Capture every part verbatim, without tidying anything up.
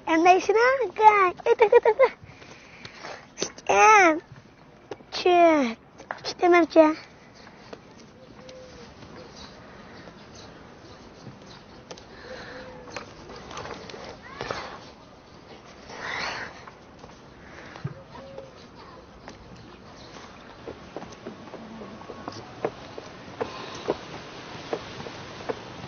ئەمدى شۇنىڭغا ئېتىپ، ئېتىپ، ئېتىپ. ئىكەن. چۈت. چۈت دېمەمچە.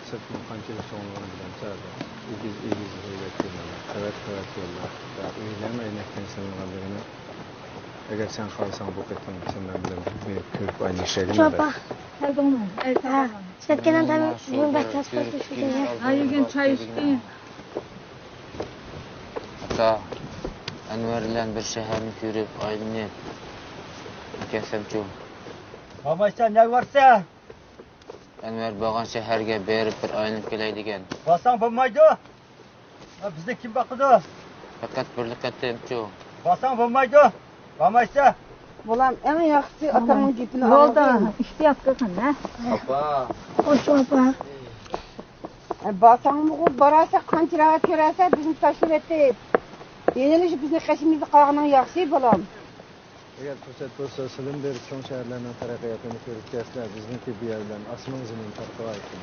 سىرتتىن قانچىلىك سوڭۇلغىنى بىلەمسەن، ئەبە؟ ئېگىز، ئېگىز ھەيۋەت يوللار، قەۋەت، قەۋەت يوللار ۋە ئۆيلەرمۇ ئەينەكتىن سېلىنغانلىقىنى، ئەگەر سەن خالىساڭ، بۇ قېتىم سەن مەن بىلەن بىر كۆرۈپ ئايلىنىشايلى. شۇ ئاپا. كەلدىڭمۇ؟ ھە. سەتكەنەن تەمى بۇنى بەك تاس قىلىپ چۈشۈردۈم. ھە، يۈرگىن، چاي ئىچكىن. ئاتا، ئەنۋەر بىلەن بىر شەھەرنى كۆرۈپ ئايلىنىپ كەلسەمچۇ؟ بارمايسەن، نەگە بارسەن؟ ئەنۋەر بارغان شەھەرگە بېرىپ بىر ئايلىنىپ كېلەي دېگەن. بارساڭ بولمايدۇ. ھە، بىزنى كىم باقىدۇ؟ پەقەت بىرلا قېتىمچۇ؟ بارساڭ بولمايدۇ. بارمايسەن. بالام، ئەڭ ياخشىسى ئاتاڭنىڭ گېپىنى ئاڭلا. يولدا ئېھتىيات قىلغىن، ھە؟ ئاپا. خوش، ئاپا. بارساڭمۇ بارارسەن، قانچىلارغا كۆرەرسەن، بىزنى تاشلىۋېتىپ. يەنىلا بىزنى قېشىمىزدا قالغىنىڭ ياخشى، بالام. ئەگەر پۇرسەت بولسا، سىلىمۇ بېرىپ چوڭ شەھەرلەرنىڭ تەرەققىياتىنى كۆرۈپ كەلسىلەر، بىزنىڭكى بۇ يەر بىلەن ئاسمان زېمىن پەرقى بار ئىكەن.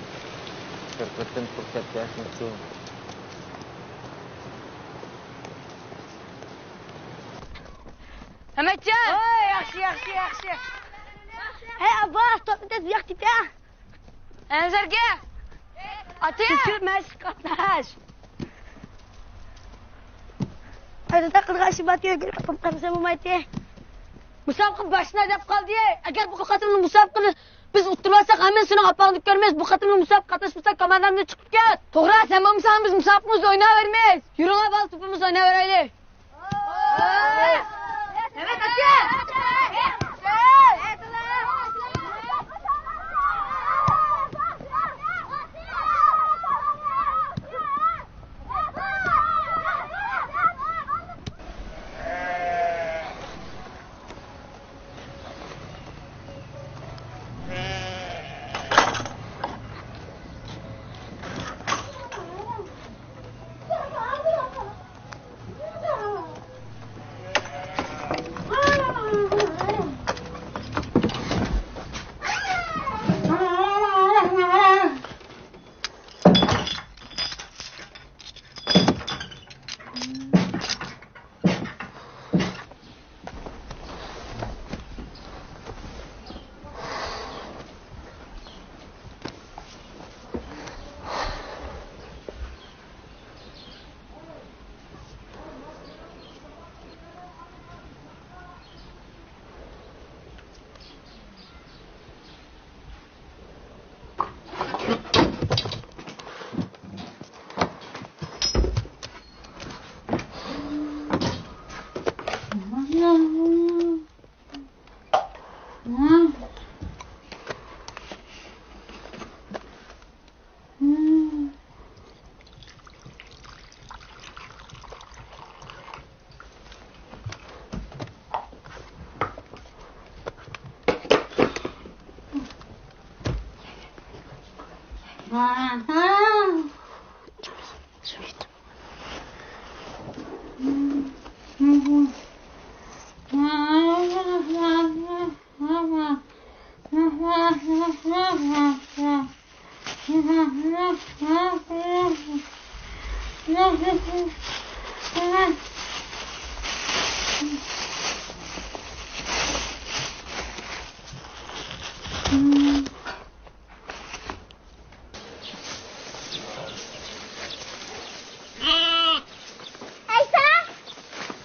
بىر قېتىم پۇرسەت بەرسىڭىزچۇ؟ ھەمەتجان! ۋاي، ياخشى، ياخشى، ياخشى. ھەي، ئابباس، توپنى تېز بۇ ياققا تېپە. ئەنزەرگە! ئاتى! كۆچۈرمەس، قاتناش! ئايدا قىلغان ئىشىم بار، كۆرۈپ قارىمىسام بولمايتتى. مۇسابىقە باشلا دەپ قالدى. ئەگەر بۇ قېتىملىق مۇسابىقىنى بىز ئۇتتۇرۇۋالساق، ھەممىمىز سېنىڭ ئاپاڭنى كۆرىمىز. بۇ قېتىملىق مۇسابىقە قاتناشمىساڭ، كاماندامدىن چىقىپ كەت. توغرا، سەن بولمىساڭ، بىز مۇسابىقىمىزنى ئويناۋەرمەيمىز. يۈرۈڭلار، بالىلار، توپىمىزنى ئويناۋېرەيلى.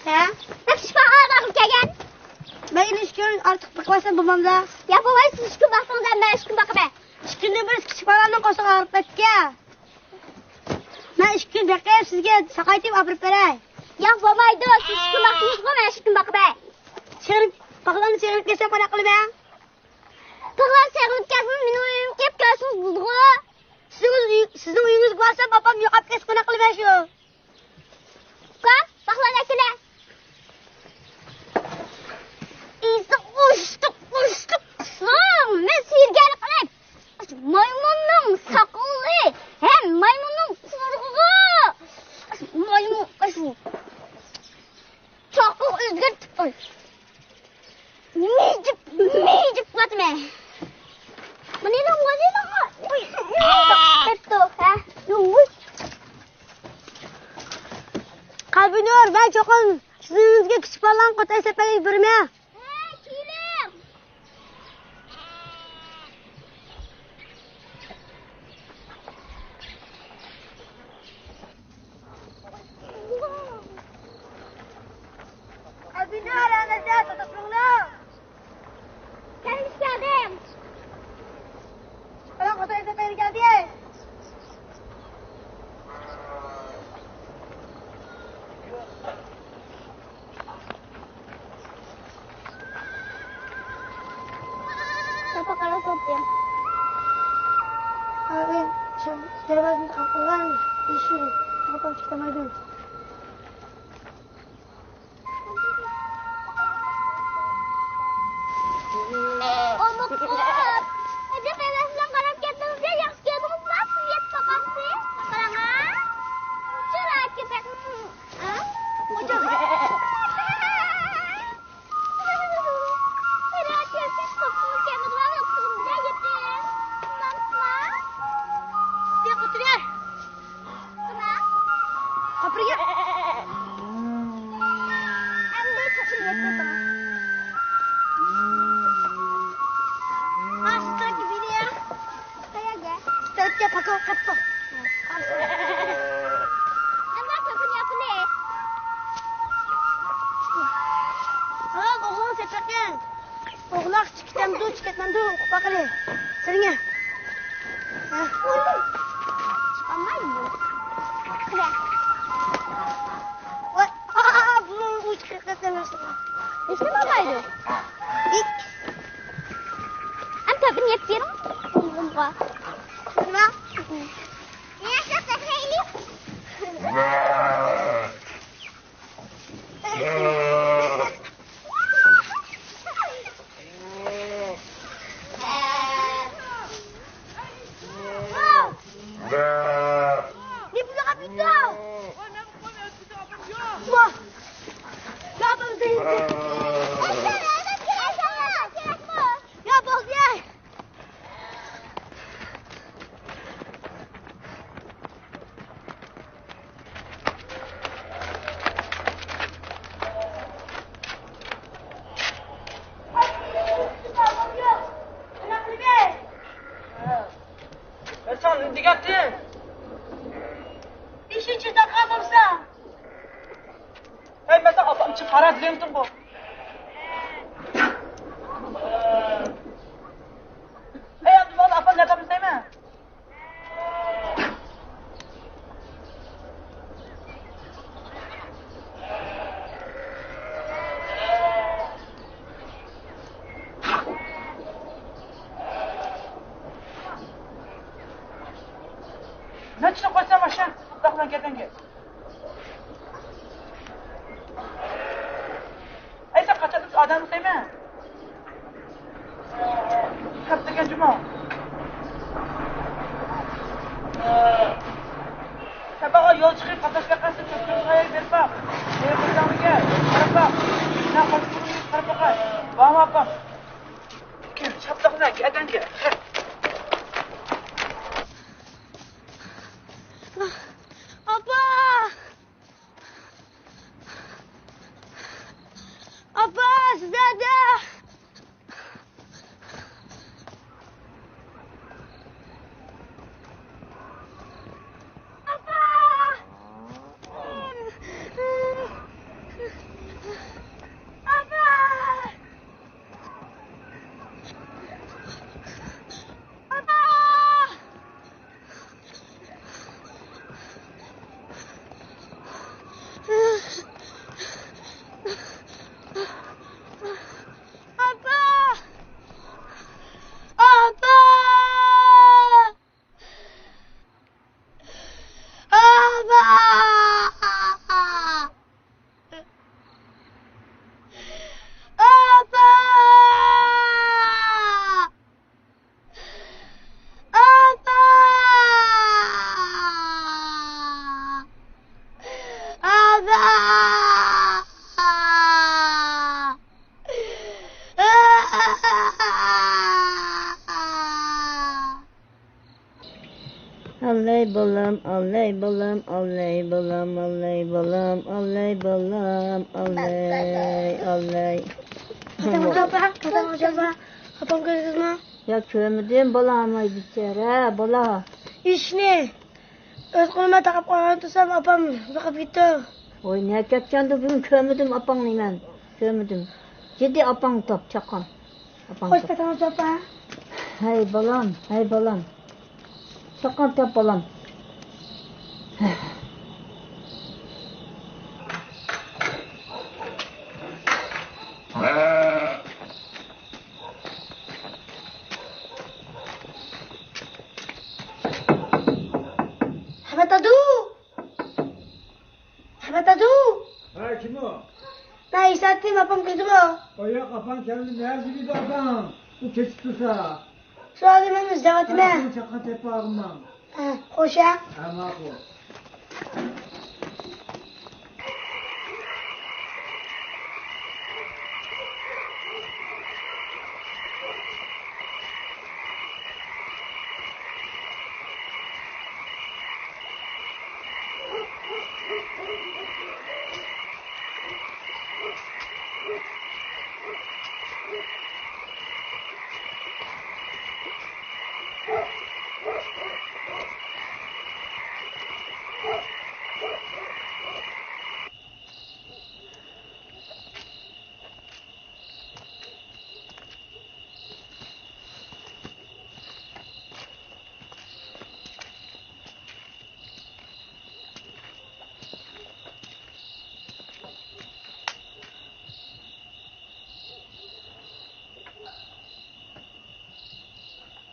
ھە؟ مەن كىچىك بالىلار باغرىغا كەلگەن. مەن ئىككى كۈن ئارتۇق بېقىۋالسام بولمامدا؟ يا بولمايدۇ، سىز ئىككى كۈن باقسىڭىز، مەن ئۈچ كۈن باقىمەن. ئىككى كۈندىن بىر كىچىك بالىلارنىڭ قورسىقى ئاغرىپ كەتكەن. مەن ئىككى كۈن بېقىپ سىزگە ساقايتىپ ئاپىرىپ بېرەي. ياق، بولمايدۇ، سىز ئىككى كۈن باقتىڭىزغۇ، مەن ئۈچ كۈن باقىمەن. چىقىرىپ، بالىلارنى چىقىرىپ كەتسەم قانداق قىلىمەن؟ تاغلار سېغىنىپ كەتسىمۇ، مېنىڭ ئۆيۈمگە كېلىپ كەلسىڭىز بولىدىغۇ. سىزنىڭ ئۆي-، سىزنىڭ ئۆيىڭىزگە بارسام، ئاپام يوقاپ كەتسە قانداق قىلىمەن شۇ؟ ئۇكام، باقلاڭ ئەكىلە. ئىسى ئۇشتۇق، ئۇشتۇق قىسىڭ، مەن سىزگە قىلىپ. ئاشۇ مايمۇننىڭ ساقىلى ھەم مايمۇننىڭ قۇلىقىغا. ئاشۇ مايمۇن، ئاشۇ چاقىغا ئۆزگەرتىپ قوي. مىجىپ، مىجىپ قىلاتىمەن. مانا ئېلىڭ، مانا ئېلىڭ. ئوي، ئوي، قېپتۇ، ھە؟ يوۋ. قەلبىنۇر، مەن چوقۇم سىزنىڭ ئۆيىڭىزگە كىچىك بالىلارنى قوتاي سەپەرگە بېرىمەن. ھە، كېلىڭ. قەلبىنۇر، ئەنە سەن تۇتۇپ تۇرۇڭلار. كەلدىم، كەلدىم. ئانا، قوتاي سەپەرگە كەلدى. تاپا قارا سوتيم. قارىغىن، شۇ دەرۋازىنى قاپىغان، ئىشىك قاپاپ چىقالمايدۇ. ئومۇققۇپ! ئەجەب ھەۋەس بىلەن قاراپ كەتتىڭىز يا، ياخشى كەلدىڭىزما؟ سىز يەتتە باقامسىز؟ قاراڭا! شۇلا كۆپەك! ھە؟ قەيەرگە؟ ئۈستەلگە پاكا قىپتۇ. ئەمما كۆپىنى ياپىلى. ھە، ئوغلۇڭ سېپىقىڭ. ئوغلاق چىقىتەمدۇ، چىقىتمامدۇ، ئۇقۇپ باقىلى. سىرىڭە. ھە. چىقالمايدۇ. قىلە. ۋاي، ئا، بۇ ئۇچ قىرىق دەپ دېمەسۇن. ھېچنېمە بولمايدۇ. ھېچ. ئەمدى تۆپىنى يەپ بېرىڭ. نېمە؟ ياشاپ بېقىلى. ھەي، مەن ساڭا ئاپام چىقىپ قارا دېگەنتىمغۇ. ھەي، ئابدۇللا، ئاپام نەدە دەيمەن؟ نەچچە قويسام ئاشۇ، ئۇنداق بىلەن گەپەڭگە. ئەي، سەن قاچان ئادەم قىلىمەن؟ كەپتىكەن جۇمۇ. سەن ماڭا يول چىقىپ قاتناش بەرمەسسەن، چۆپكىنى قاياق بېرىپ باق. نېرى قويساڭمىكەن؟ قاراپ باق. مەن قاچقۇنۇمنى قاراپ باقاي. بارمۇ ئاپام؟ كەل، چاپلىق بىلەن گەدەنگە. ئاپا! ئاپا، سىز نەدە؟ ئاپا! بالام، ئاللاي بالام، ئاللاي بالام، ئاللاي بالام، ئاللاي بالام، ئاللاي، ئاللاي. ئاتاڭ ئاپا، ئاتاڭ ئاپا، ئاپام كۆردىڭىزمۇ؟ يا، كۆرمىدىم، بالام، ئاي، بىچارە بالا. ئىشنى ئۆز قولۇمدا تاقاپ قالغان تۇرسام، ئاپام يوقاپ كېتىپتۇ. ۋاي، نەگە كەتكەندۇ، بۈگۈن كۆرمىدىم ئاپاڭنى مەن. كۆرمىدىم. جىددىي ئاپاڭنى تاپ، چاققان. ئاپاڭنى خوش تاپ. كەتىڭىز، ئاپا. ھەي، بالام، ھەي، بالام. چاققان تاپ، بالام. ئەمەت دادۇ! ئەمەت دادۇ! ھە، كىم ئۇ؟ مەن ئىساتتىم، ئاپام كىردىمۇ؟ ئۇ ياق، ئاپاڭ كەلدى، نەدە يۈرىدۇ ئاپاڭ؟ ئۇ كېچىكىپ تۇرسا. شۇ ھازىر مەن ئىزدەۋاتىمەن. ھە، چاققان تېپىپ ئالغىنىڭ. ھە، خوش ھە. ھە، ماقۇل.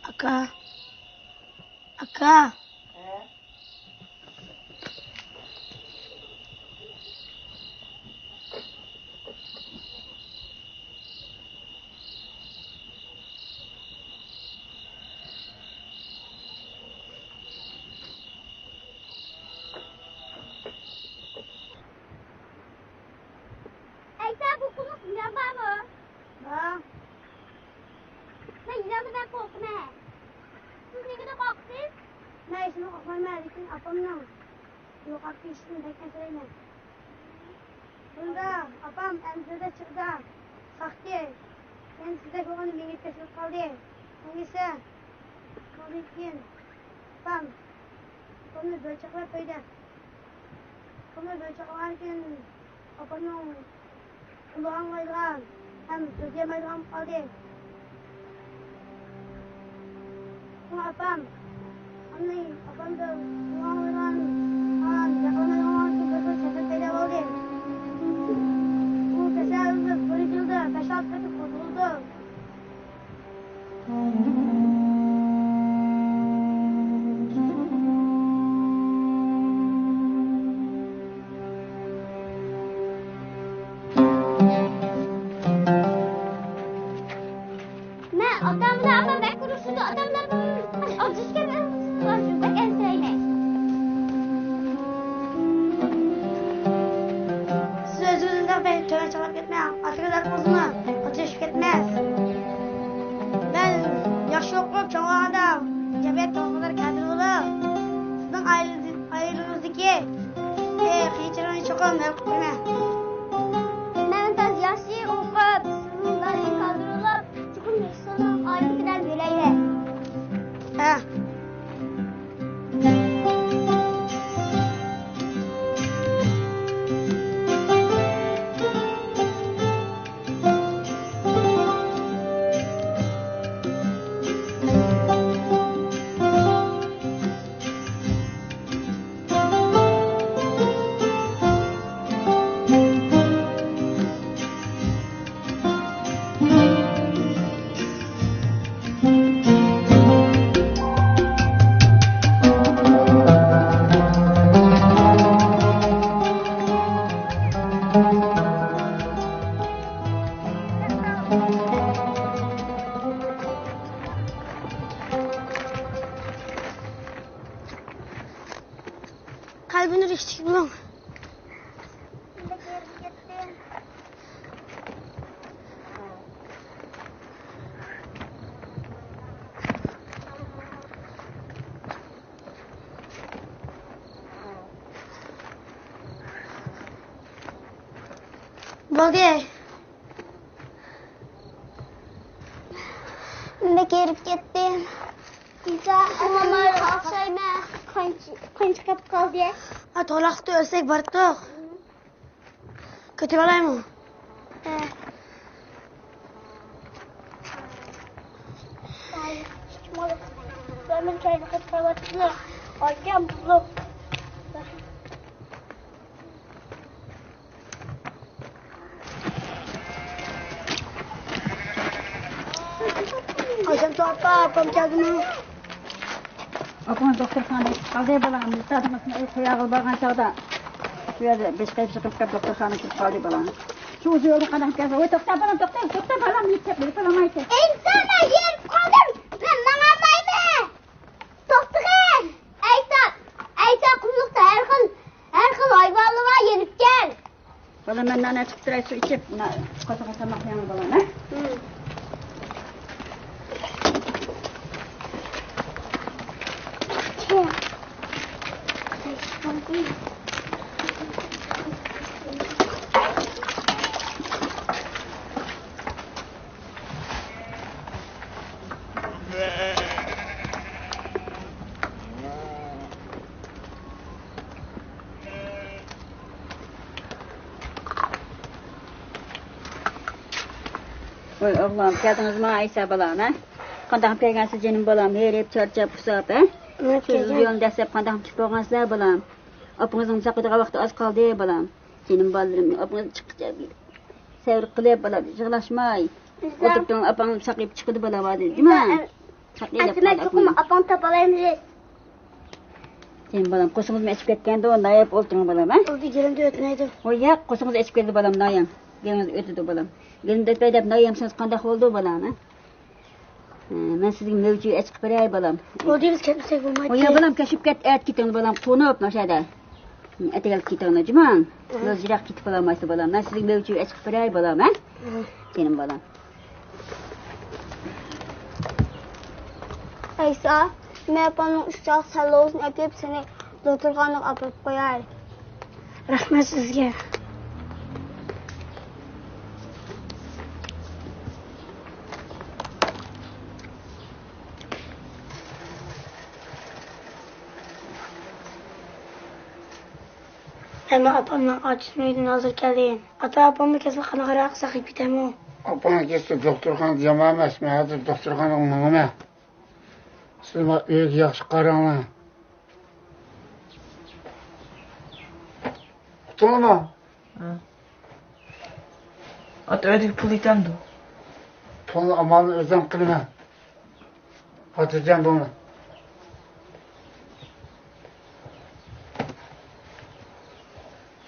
ئاكا. ئاكا. ئەيسا، بۇ قۇملۇق يىلان بارمۇ؟ بار. مەن يىلاندىن بەك قورقىمەن. سىز نېمىدىن قورقىسىز؟ مەن ھېچنېمىدىن قورقمايمەن، لېكىن ئاپامنىڭ يوقاپ كېتىشىدىن بەك ئەنسىرەيمەن. بۇندا ئاپام ئەنزىدە چىقىدا ساقچى. مەن سىزدەك بولغاندا مېڭە تەشۋىق قىلدى. ئەمىسە، بۇندىن كېيىن ئاپام، ئاپامنى بىر چاقلاپ قويدى. ئاپامنى بىر چاقلىغاندىن كېيىن ئاپامنىڭ قۇلىقى ئاڭلايدىغان ھەم سۆزلىيەلمەيدىغان بولۇپ قالدى. شۇڭا ئاپام، ئاپامنى، ئاپام بىر قۇلىقى ئاڭلايدىغان ھەم گەپ قىلمايدىغان بولغان ئۈچۈن بىر خىل كېسەل پەيدا بولدى. بۇ كېسەل بىر يىلدا بەش-ئالتە قېتىم قوزغىلىدۇ. مەن ئاتام بىلەن ئاپام بەك ئۇرۇشىدۇ، ئاتام بىلەن ئاپام ئاجرىشىپ كەتمەسمۇ، بەك ئەنسىرەيمەن. سىز ئۆزىڭىزنى بەك تۆۋەن چاغلاپ كەتمەڭ، ئاتىڭىز ئارقىڭىزدىمۇ ئاجرىشىپ كەتمەس. مەن ياخشى ئوقۇپ چوڭ بولغاندا جەمئىيەت تولۇقلىرى كادىر بولۇپ، سىزنىڭ ئائىلىڭىزدىكى، ئائىلىڭىزدىكى، ئى، قىيىنچىلىقنى چوقۇم ھەل قىلىپ بېرىمەن. مەن تازا ياخشى ئوقۇپ، سىزنىڭ دائىم كادىر بولۇپ، چوقۇم ياخشى سورۇن ئائىلىدىكىدەك بېرەيلى. ھە. قەلبىنى رىشتىك بولۇڭ. بولدى. بەك ھېرىپ كەتتىم. ئىنسان ئەمەلگە ئوخشايمەن. قانچە، قانچە قېلىپ قالدى؟ ئا، تولاقتا ئۆلسەك بارتۇق. كۆتۈرۈۋالايمۇ؟ ھە. مەن چاينى قېتىپ قويۇۋاتىمەن. ئايكەم بۇزۇپ. ئايكەم ئاپا، ئاپام كەلدىمۇ؟ ئاپىڭىز دوختۇرخانىدا كېتىپ قالدى، بالام. بىز تازىمىسىنى ئۆي قوياغىلى بارغان چاغدا، بۇ يەردە بېشى قېيىپ، چىقىپ كەپ دوختۇرخانىغا كېتىپ قالدى، بالام. شۇ ئۇزۇن يولنى قانداق كەلسە، ۋاي، توختا، بالام، توختا، توختا، بالام، يېتىپ كەپ، يېتىپ بولمايتتى. ئىنسانلار ھېرىپ قالدىم، مەن ماڭالمايمەن. توختىغىن! ئەيسا، ئەيسا، قۇملۇقتا ھەر خىل، ھەر خىل ھايۋانلار بار، يېنىپ كەل. بالام، مەن نان ئېچىپ تۇراي، سۇ ئىچىپ، مانا قورسىقىڭغا تاماق يەڭ، بالام، ھە؟ ھە. ۋاي ئوغلۇم، كەلدىڭىزمۇ ئەيسا بالام، ھە؟ قانداق كەلگەنسىز جېنىم بالام، ھېرىپ، چارچاپ، ئۇسساپ، ھە؟ شۇ يولنى دەسسەپ قانداق كېتىپ بولغانسىلەر بالام؟ ئاپىڭىزنىڭ چاقىدىغان ۋاقتى ئاز قالدى بالام. جېنىم بالىلىرىم، ئاپىڭىز چىققىچە سەۋر قىلىپ، بالام، يىغلاشماي ئولتۇرۇپ تۇرۇڭ، ئاپاڭ ساقىيىپ چىقىدۇ، بالام، ھازىر، جۇما. ساقىيىپ قالدى ئاپىڭىز. ئاپاڭ تاپالايمىز. سەن، بالام، قورسىقىڭىزمۇ ئېچىپ كەتكەندۇ، ناياپ ئولتۇرۇڭ، بالام، ھە؟ ئۇ يېرىمدە ئۆتمەيدۇ. ھوي، ياق، قورسىقىڭىز ئېچىپ كەتتى، بالام، نايام. يېرىڭىز ئۆتىدۇ، بالام. يېرىمدە ئۆتمەي دەپ نايامسىز قانداق بولىدۇ، بالام، ھە؟ ھە، مەن سىزگە مېۋە-چېۋە ئېچىقىپ بېرەي، بالام. بولدى، بىز كەتمىسەك بولمايدۇ. ھوي، يا، بالام، كەچۈپ كەت، ئەتە كېتىڭ، بالام، قونۇپ، ماشەدە. ئەتىگەن كېتىڭلار، جۇمۇ. ھە. بىراز يىراق كېتىپ بولالمايسىز، بالام. مەن سىزگە مېۋە-چېۋە ئېچىقىپ بېرەي، بالام، ھە؟ ھە. جېنىم بالام. ئەيسا، مەن ئاپامنىڭ ئۈچ چاق سەللىۋىسىنى ئەكىرىپ، سېنى دوختۇرخانىغا ئاپىرىپ قوياي. رەھمەت سىزگە. مەنمۇ ئاپامنىڭ ئاچىسىنىڭ ئۆيىدىن ھازىر كەلدىم. ئاتا، ئاپامنىڭ كېسىلى قانداقراق، ساقىيىپ كېتەرمۇ؟ ئاپاڭنىڭ كېسىلى دوختۇرخانىدا يامان ئەمەس. مەن ھازىر دوختۇرخانىغا ماڭىمەن. سىز مانا ئۆيگە ياخشى قاراڭلار. ئۇقتۇڭلارمۇ؟ ھە. ئاتا، ئۆيدىكى پۇل يېتەمدۇ؟ پۇلنى ئامالنى ئۆزۈم قىلىمەن. خاتىرجەم بولۇڭ.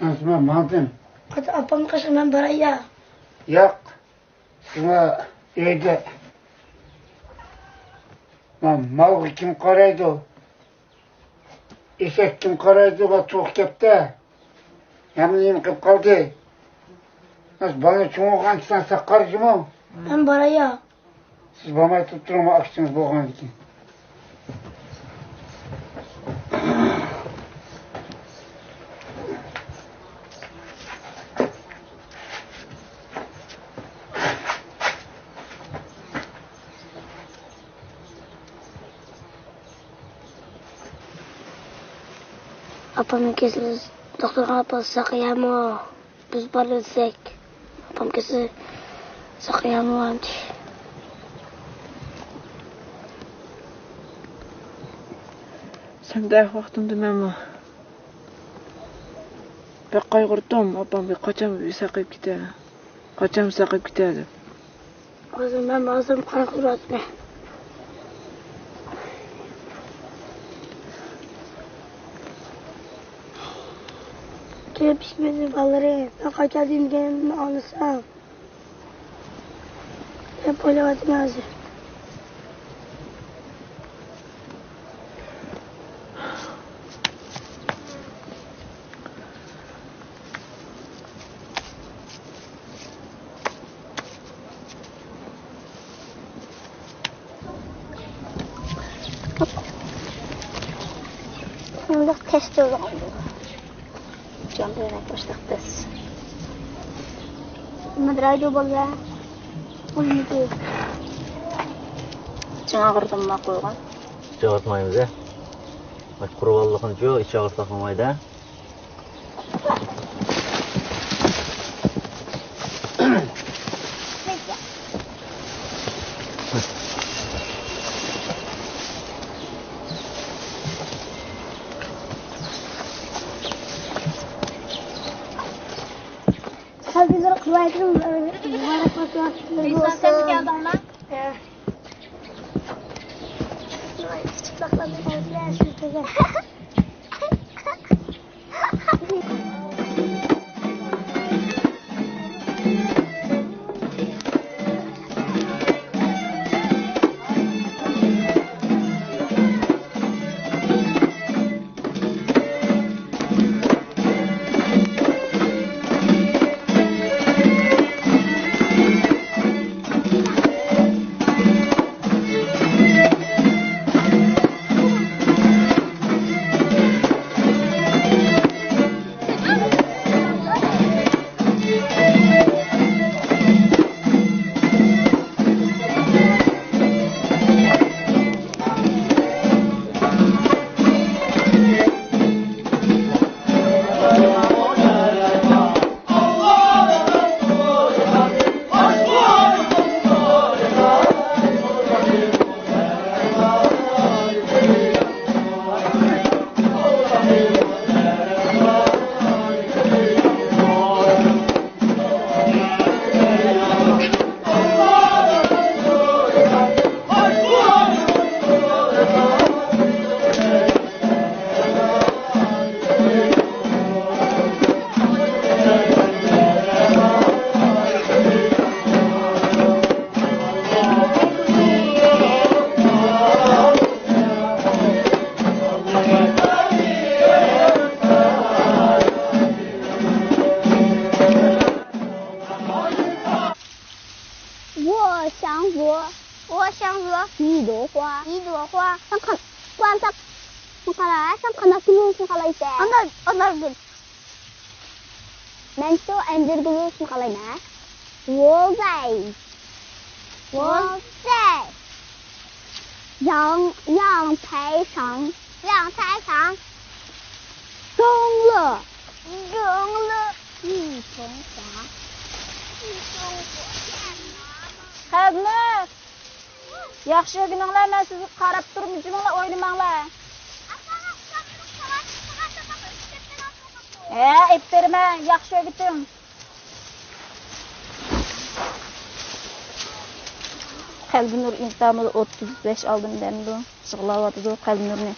ئەمىسە مەن ماڭدىم. ئاتا، ئاپامنىڭ قېشىغا مەن باراي يا؟ ياق. شۇڭا ئۆيدە ما-، مالغا كىم قارايدۇ؟ ئېشەك كىم قارايدۇ؟ ما توق كەپتە. ھەممە نېمە قىلىپ قالدى. بالىنى چوڭ بولغانچە سەن ساقار جۇمۇ. مەن باراي يا. سىز بارماي تۇرۇپ تۇرۇڭ، ئاكىسىڭىز بولغاندىكىن. ئاپامنىڭ كېسىلى دوختۇرغا ئاپارساق يەمۇ؟ بىز بارىۋەتسەك، ئاپام كېسىلى ساقىيالمىغانتى. سەندەك ۋاقتىمدا مەنمۇ بەك قايغۇردۇم، ئاپام بىر قاچان ساقىيىپ كېتەر، قاچان ساقىيىپ كېتەر دەپ. ھازىر مەن ھازىر قايغۇرۇۋاتىمەن. كېلىپ ئىككىمىزنىڭ بالىلىرى، مەن قايتاردىن دېگەننى ئاڭلىسام دەپ ئويلاۋاتىمەن ھازىر. شۇنداق تەس تۇرىدىغان بولدى. جان بېرەك مۇشۇنداق تەس. مەن رايدۇ بالىلار. ئون يەتتە. ئىچىڭ ئاغرىدىمۇ قويغان؟ ئىچ ئاغرىتمايمىز، ھە. قۇربانلىقىنچۇ، ئىچ ئاغرىتسا قىلمايدۇ. مۇبارەك بولسۇن. كىچىك باقلارنى كىچىك. وو شاڭ وو. وو شاڭ وو. يى دو خوا. يى دو خوا. سەن قان-، قان-، سەن قانداق گۈل يېيىشنى خالايسەن؟ ئانار، ئانار گۈل. مەن شۇ ئەنجۈر گۈل يېيىشنى خالايمەن. وو زەي. وو زەي. 阳، 阳台上. 阳台上. 中了. 中了. 一枝花. 一枝花. قەلبىنۇر! ياخشى ئۆگىنىڭلار، مەن سىزگە قاراپ تۇرۇپ جىمىڭلار ئوينىماڭلار. ھە، ئېيتىپ بېرىمەن، ياخشى ئۆگىتىڭ. قەلبىنۇر ئىمتىھانىدا ئوتتۇز بەش ئالدىم دەمدۇ؟ يىغلاۋاتىدۇ. قەلبىنۇرنى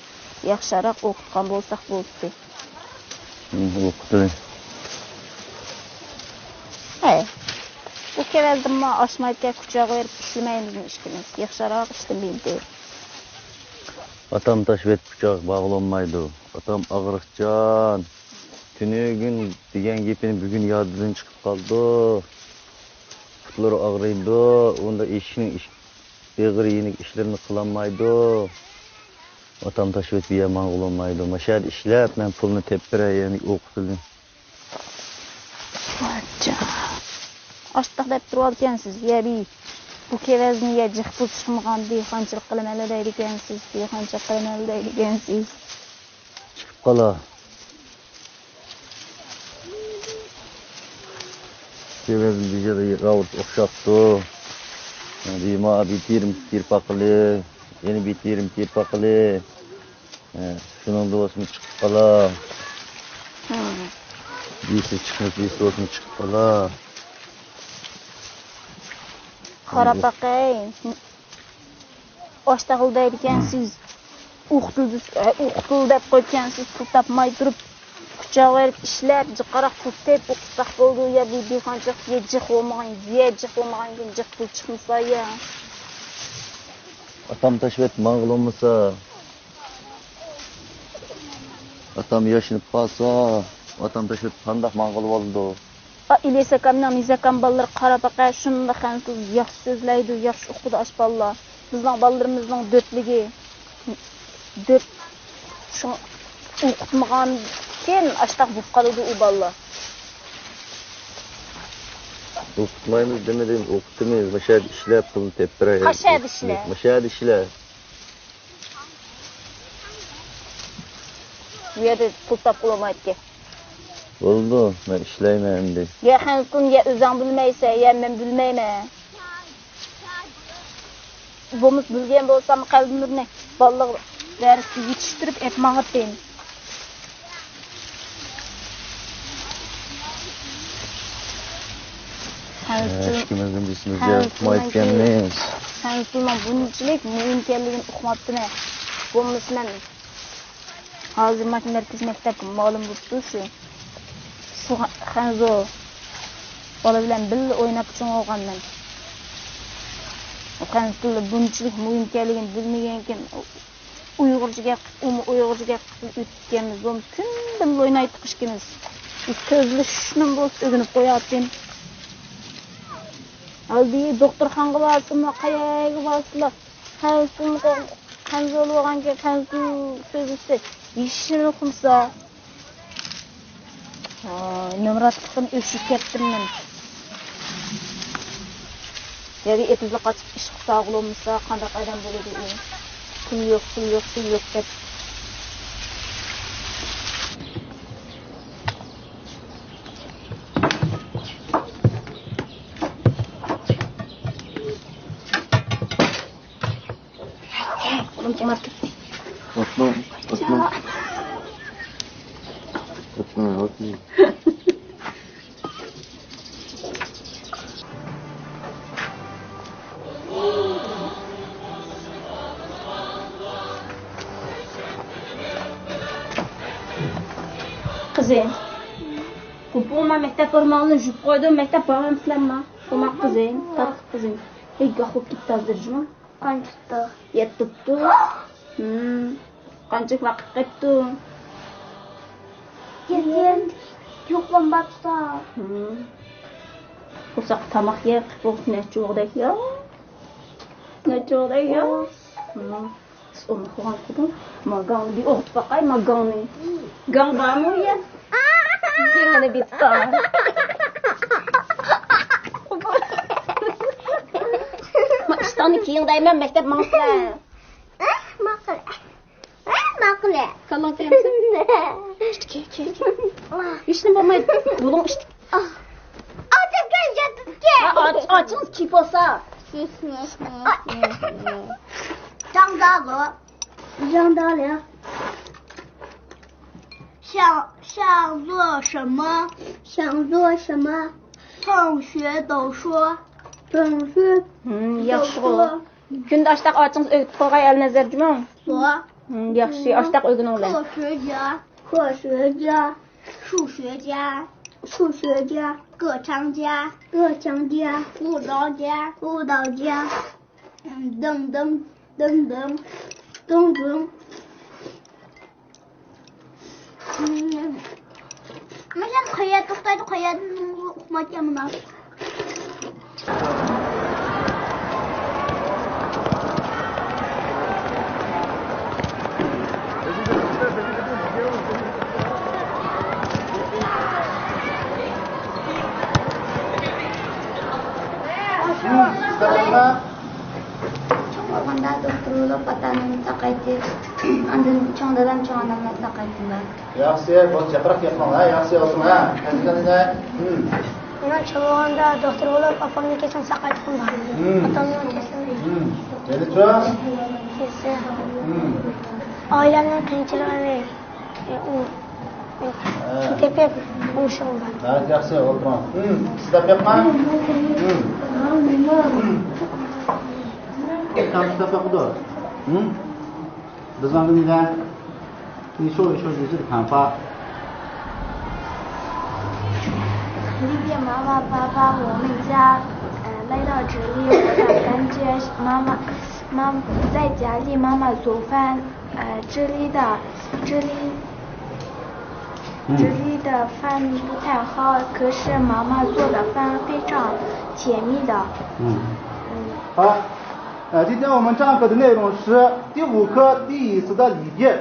ياخشىراق ئوقۇتقان بولساق بولاتتى. ھىم، ئوقۇتىلى. ھەي، بۇ كېۋەزدىمۇ ئاشمايدىكەن، كۇچاغا بېرىپ ئىشلىمەيمىزمۇ ئىككىمىز؟ ياخشىراق ئىشلىمەيدۇ. ئاتام تاشۋېتىپ كۇچاغا بارغىلى بولمايدۇ. ئاتام ئاغرىقچان. تۈنۈگۈن دېگەن گېپىنى بۈگۈن يادىدىن چىقىپ قالىدۇ. پۇتلىرى ئاغرىيدۇ. ئۇنداق ئىشنىڭ ئىش-، ئېغىر يېنىك ئىشلىرىنى قىلالمايدۇ. ئاتام تاشۋېتىپ بۇ يەرگە ماڭغىلى بولمايدۇ. ماشۇ يەردە ئىشلەپ، مەن پۇلنى تېپىپ بېرەي، يەنى ئوقۇتىلى. ئاشتاق دەپ تۇرۇۋالىدىكەنسىز، يەنى بۇ كېۋەزنى يە جىق پۇل چىقمىغان، دېھقانچىلىق قىلىمەنلا دەيدىكەنسىز، دېھقانچىلىق قىلىمەنلا دەيدىكەنسىز. چىقىپ قالا. كېۋەزنى بىر يەردە راۋۇرۇس ئوخشاپتۇ. دېمە، بىتىرىم تېرىپ باقىلى. يەنە بىتىرىم تېرىپ باقىلى. ھە، شۇنىڭدا بولسىمۇ چىقىپ قالا. ھىم. بىرسى چىقمىسا، بىرسى بولسىمۇ چىقىپ قالا. قاراپ باقاي. ئاشتاغىل دەيدىكەنسىز. ئوقۇتۇل، ئوقۇتۇل دەپ قويىدىكەنسىز، پۇل تاپماي تۇرۇپ. كۇچاغا بېرىپ ئىشلەپ، جىقراق پۇل تېپىپ ئوقۇتساق بولىدۇ. يا بىر دېھقانچىلىق، يا جىق بولمىغان، يا جىق بولمىغاندىن كېيىن جىق پۇل چىقمىسا يا. ئاتام تاشۋېتىپ ماڭغىلى بولمىسا. ئاتام ياشىنىپ قالسا، ئاتام تاشۋېتىپ قانداق ماڭغىلى بولىدۇ؟ ئا، ئىلياس ئاكامنىڭ، نىياز ئاكام بالىلىرى قاراپ باقە، شۇنداق خەنزۇ ياخشى سۆزلەيدۇ، ياخشى ئوقۇيدۇ ئاش بالىلار. بىزنىڭ بالىلىرىمىزنىڭ دۆتلۈكى، دۆت، شۇ ئوقۇتمىغاندىكىن ئاشتاق بولۇپ قالىدۇ ئۇ بالىلار. ئوقۇتمايمىز دېمىدىم، ئوقۇتىمىز. مۇشۇ يەردە ئىشلەپ، پۇلنى تېپىپ بېرەي. قايسى يەردە ئىشلەپ؟ مۇشۇ يەردە ئىشلە. بۇ يەردە پۇل تاپقىلى بولمايدىكەن. بولىدۇ، مەن ئىشلەيمەن ئەمدى. يا خەنزۇنى يا ئۆزۈڭ بىلمەيسەن، يا مەن بىلمەيمەن. بولمىسا بىلگەن بولسام قەلبىنۇرنى بالىلىق دەرسكە يېتىشتۈرۈپ ئېلىپ ماڭاتتىم. ھەشكىمىزنى بىسمىزگە ئۇقمايدىكەنمىز. خەنزۇنىڭ بۇنچىلىك مۇھىم ئىكەنلىكىنى ئۇقماپتىمەن. بولمىسا مەن ھازىر مانا مەركىزىي مەكتەپكە مۇئەللىم بولۇپ تۇرسۇن. شۇ خەنزۇ بالا بىلەن بىللە ئويناپ چوڭ بولغانمەن. ئۇ خەنزۇ تىلى بۇنچىلىك مۇھىم ئىكەنلىكىنى بىلمىگەنكىن، ئۇيغۇرچە گەپ قىلىپ، ئۇمۇ ئۇيغۇرچە گەپ قىلىپ ئۆتكەنمىز. بولمىسا كۈندە بىللە ئوينايتتۇق ئىككىمىز. سۆزلىشىشنىمۇ بولسا ئۆگىنىپ قوياتتىم. ھالبۇكى دوختۇرخانىغا بارسىمۇ، قەيەرگە بارسىلا، خەنزۇ، خەنزۇ بولغانكەن، خەنزۇ سۆزلىسە، ھېچنېمە قىلمىسا. ۋاي، نامراتلىقتىن ئۆچۈپ كەتتىم مەن. يەنە ئېتىزغا قاچىپ ئىشقا ساغلىمىسا، قانداق ئادەم بولىدۇ ئۇ؟ پۇل يوق، پۇل يوق، پۇل يوق دەپ. قولۇم قۇماپ كەتتى. ئوتنىڭ، ئوتنىڭ، ئوتنىڭ، ئوتنىڭ. قىزىم، قوپۇڭ، مەن مەكتەپ فورماڭلارنى يۇيۇپ قويدۇم، مەكتەپ بارغانسىلەرما؟ ئوماق قىزىم، تاتلىق قىزىم. ھەي، گاھ بولۇپ كېتىپتۇ ھازىر جۇمۇ. قانچە تۇتتى؟ يەتتە تۇتتى. ھىم. قانچە ۋاقىت قېپتۇ؟ يېتىم. يوقلام باتتا. ھىم. قورساق تاماق يەپ بولسا نەچچە بولغۇدەك يا؟ نەچچە بولغۇدەك يا؟ ھىم. سىز ئۇنى قىلغان قىلدىڭ. ما گاڭنى بىر ئوغۇت باقاي، ما گاڭنى. گاڭ بارمۇ يا؟ يېڭىنى بىتتا. ما ئىشتاننى كىيىڭ دەيمەن، مەكتەپ ماڭسىلەر. ماقۇل. ماقۇل. كاللاڭ كىيىڭسەن. ئىشتىكى، كىي، كىي. ھېچنېمە بولمايدۇ. بۇلۇڭ ئىشتىكى. ئاچىڭ كەل، ياتىدىكى. ھە، ئاچ-، ئاچىڭىز كىيىپ بولسا. جاڭدالو. جاڭدالو. 想，想做什么？想做什么？放学都说。 ھىم، ياخشىغۇ. كۈندە ئاشتاق ئاچىڭىز ئۆگىتىپ قويغاي ئەلنەزەر جۇمۇ. ھىم، ياخشى، ئاشتاق ئۆگىنىڭلار. 科学家。科学家。数学家。数学家。歌唱家。歌唱家。舞蹈家。舞蹈家。 دىڭ دىڭ، دىڭ دىڭ، دىڭ دىڭ. مەسىلەن، قەيەردە توختايدۇ، قەيەردىن ئۇقمايدىكەن مۇنداق. 嗯， چوڭ بولغاندا دوختۇر بولۇپ، ئاتا-ئانامنى ساقايتىپ، ئاندىن چوڭ دادام، چوڭ ئانامنى ساقايتىمەن. ياخشى، بولدى، جىقراق گەپ قىلماڭ، ھە؟ ياخشى، ئولتۇرۇڭ، ھە؟ ھەزىكەن، ھە؟ ھىم. مەن چوڭ بولغاندا دوختۇر بولۇپ، ئاپامنىڭ كېسىنى ساقايتقۇم بار. ھىم. ئاتامنىڭ كېسىنى. ھىم. يەنىچۇ؟ كېسە. ھىم. ئائىلەمنىڭ قىيىنچىلىقىنى، ئۇ، ئۇ، ھە. تېپىپ ئوڭشىغۇم بار. ھە، ياخشى، ئولتۇرۇڭ. ھىم. سىز دەپ بېقىڭ. ھىم. ھىم. ئاكام سىز دەپ بېقىدۇ. ھىم. 你说，你说，你这个看法。谢谢妈妈、爸爸，我们家，呃，来到这里，我想感谢妈妈，妈，在家里妈妈做饭，呃，这里的，这里，嗯。这里的饭不太好，可是妈妈做的饭非常甜蜜的。嗯。嗯。好，呃，今天我们唱歌的内容是第五课第一次的离别。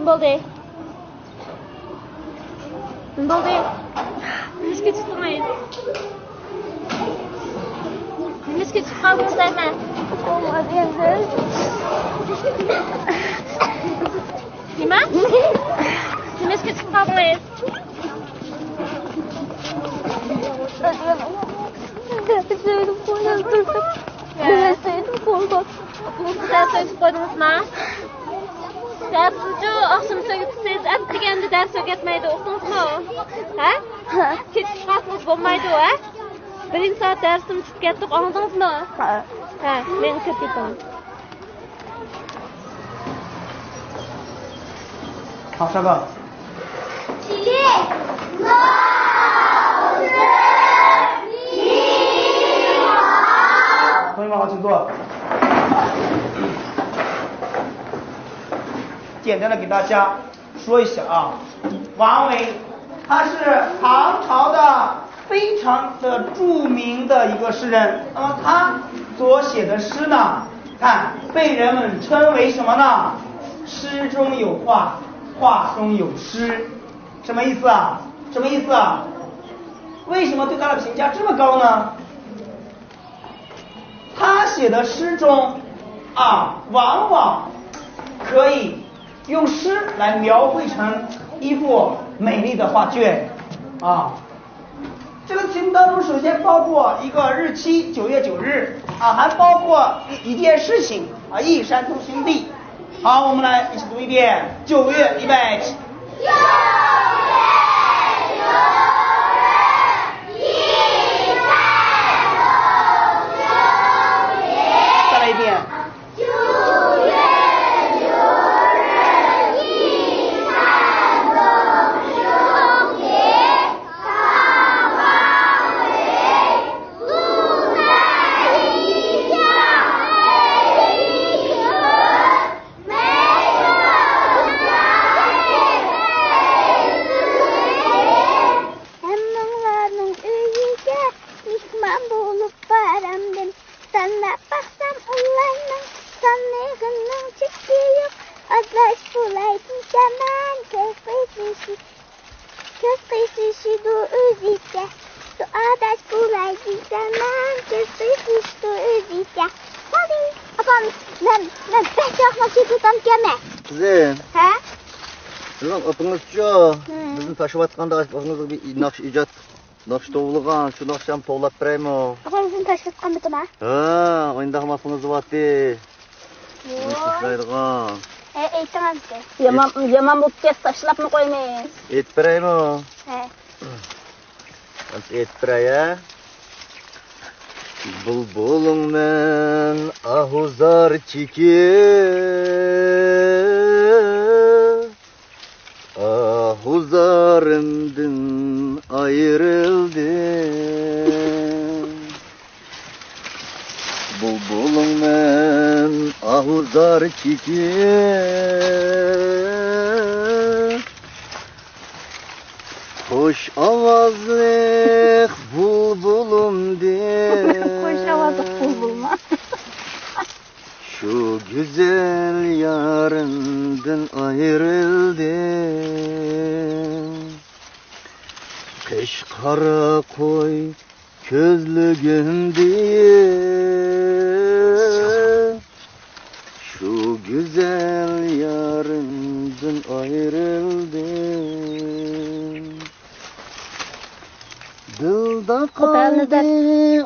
بولدى؟ نېمە بولدى؟ نېمىشقا چىقتىڭىز؟ نېمىشقا چىقىپ قالدىڭىز دەيمەن؟ نېمە؟ نېمىشقا چىقىپ قالدىڭىز؟ دەرس ئۆتۈپ قويدىڭىزما؟ دەرسنىچۇ ئاخشام سۆگىتىسىز، ئەتىگەندە دەرس ئۆگەتمەيدۇ، ئۇقتىڭىزمۇ؟ ھە؟ كېچىكىپ قالسىڭىز بولمايدۇ، ھە؟ بىرىنچى سائەت دەرسنى تۇتۇپ كەتتۇق، ئاڭلىدىڭىزمۇ؟ ھە. ھە، مېڭىپ كىرىپ كېتىڭ. تاپشۇرۇڭ. قويماڭ، ئاچىدۇ. 简单的给大家说一下啊，王维，他是唐朝的非常的著名的一个诗人。那么他所写的诗呢，看，被人们称为什么呢？诗中有画，画中有诗。什么意思啊？什么意思啊？为什么对他的评价这么高呢？他写的诗中啊，往往可以用诗来描绘成一幅美丽的画卷啊。这个题目当中，首先包括一个日期，九月九日啊，还包括一一件事情啊，一山东兄弟。好，我们来一起读一遍，九月，预备，起。再来一遍。ھەممىڭلارنىڭ ئۆيىگە مېھمان بولۇپ بارامدىم. ساناپ باقسام ئۇلارنىڭ سانىغىنىڭ چېكى يوق. ئاداش بولاي دېسەم مەن كۆز قىسىشىدۇ ئۆزىچە. ئاداش بولاي دېسەم مەن كۆز قىسىشىدۇ ئۆزىچە. بولدى. ئاپام، مەن، مەن بەك ياخشى ناخشا ئېيتىۋاتامدىكەنمەن. قىزىم. ھە؟ بىزنىڭ ئاپىڭىزچۇ؟ ھە. بىزنى تاشلاۋاتقاندا ئاپىڭىزغا بىر ناخشا ئىجاد، ناخشا توۋلىغان، شۇ ناخشامنى توۋلاپ بېرەيمۇ؟ ئاپام بىزنى تاشلاۋاتقانمىتىما؟ ھە، ئويۇنداق ماسىڭىز بارتى. ۋوي. بىزنى تاشلايدىغان. ھە، ئېيتىڭ ئەمدى. يامان، يامان بوپتۇ، تاشلاپمۇ قويىمىز. ئېيتىپ بېرەيمۇ؟ ھە. ئېيتىپ بېرەي، ھە؟ بۇلبۇلۇڭ مەن ئاھۇ زار چېكىپ، ئاھۇ زارىمدىن ئايرىلدىم. بۇلبۇلۇڭ مەن ئاھۇ زار چېكىپ، خۇش ئاۋازلىق بۇلبۇلۇمدىن. خۇش ئاۋازلىق بۇلبۇلما. شۇ گۈزەل يارىمدىن ئايرىلدىم. قىش قارا قوي كۆزلىگىمدىن، شۇ گۈزەل يارىمدىن ئايرىلدىم. دىلدا قوپالنى قالدى دەپ،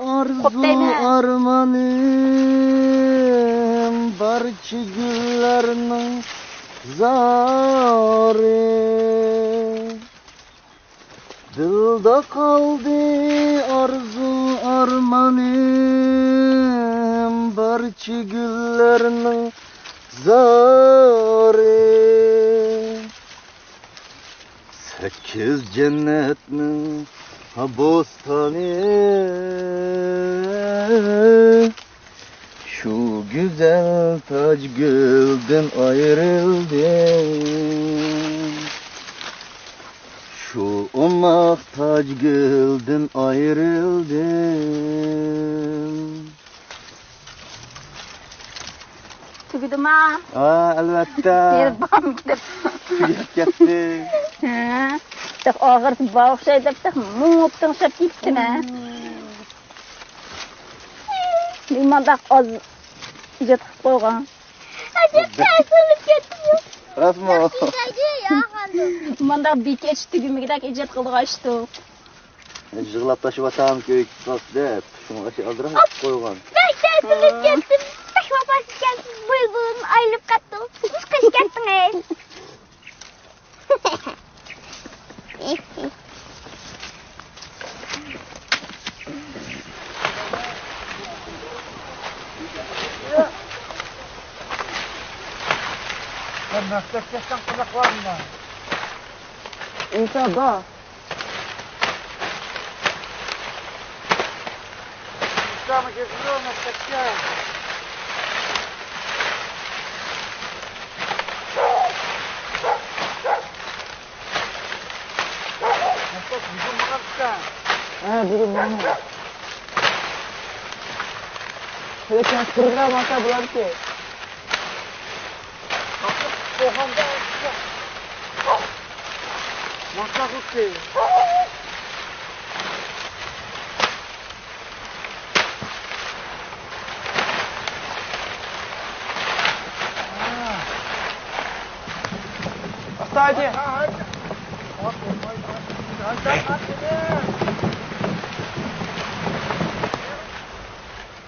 ئارزۇ قوپتايمەن. ئارمانىم بارچە گۈللەرنىڭ زارى. دىلدا قالدى ئارزۇ ئارمانىم، بارچە گۈللەرنىڭ زارى. سەككىز جەننەتنىڭ بوستانى، شۇ گۈزەل تاجگۈلدىن ئايرىلدىم. شۇ ئوماق تاجگۈلدىن ئايرىلدىم. تۈگىدىما؟ ھە، ئەلۋەتتە. يەنە بارمىدىم. تۈگەپ كەتتى. ھە. تېخى ئاخىرسى بار ئوخشايدۇ دەپ تېخى مۇڭۇپ تىڭشاپ كېتىپتىمەن. مم. مانداق ئاز ئىجاد قىلىپ قويغان. ئەجەب تەسىرلىك كەتتىم. راستمۇ؟ مانداق بېكەش تۈگىمىگۈدەك ئىجاد قىلىدىغان ئىشتۇ. يىغلاپ تاشلىۋاتامكى ئۆيگە كېتىپ قالسا دەپ، شۇڭا ئاشۇ ئالدىراپ قويغان. بەك تەسىرلىك كەتتىم. بەك ۋاپاسىز ئىكەنسىز، بۇ يىل بۇلىدىن ئايرىلىپ قەتتىم. قېچىپ كەتتىڭىز. مەكتەپكە كەتسەڭ قىزىق بار مانا. ئىنشاللا. ئىسلامى كېتىدۇ مەكتەپكە. مەكتەپ بۈگۈن ماڭىدىكەن. ھە، بۈگۈن ماڭىدۇ. ھېلى كەچ بىرگە ماڭسا بولاركى.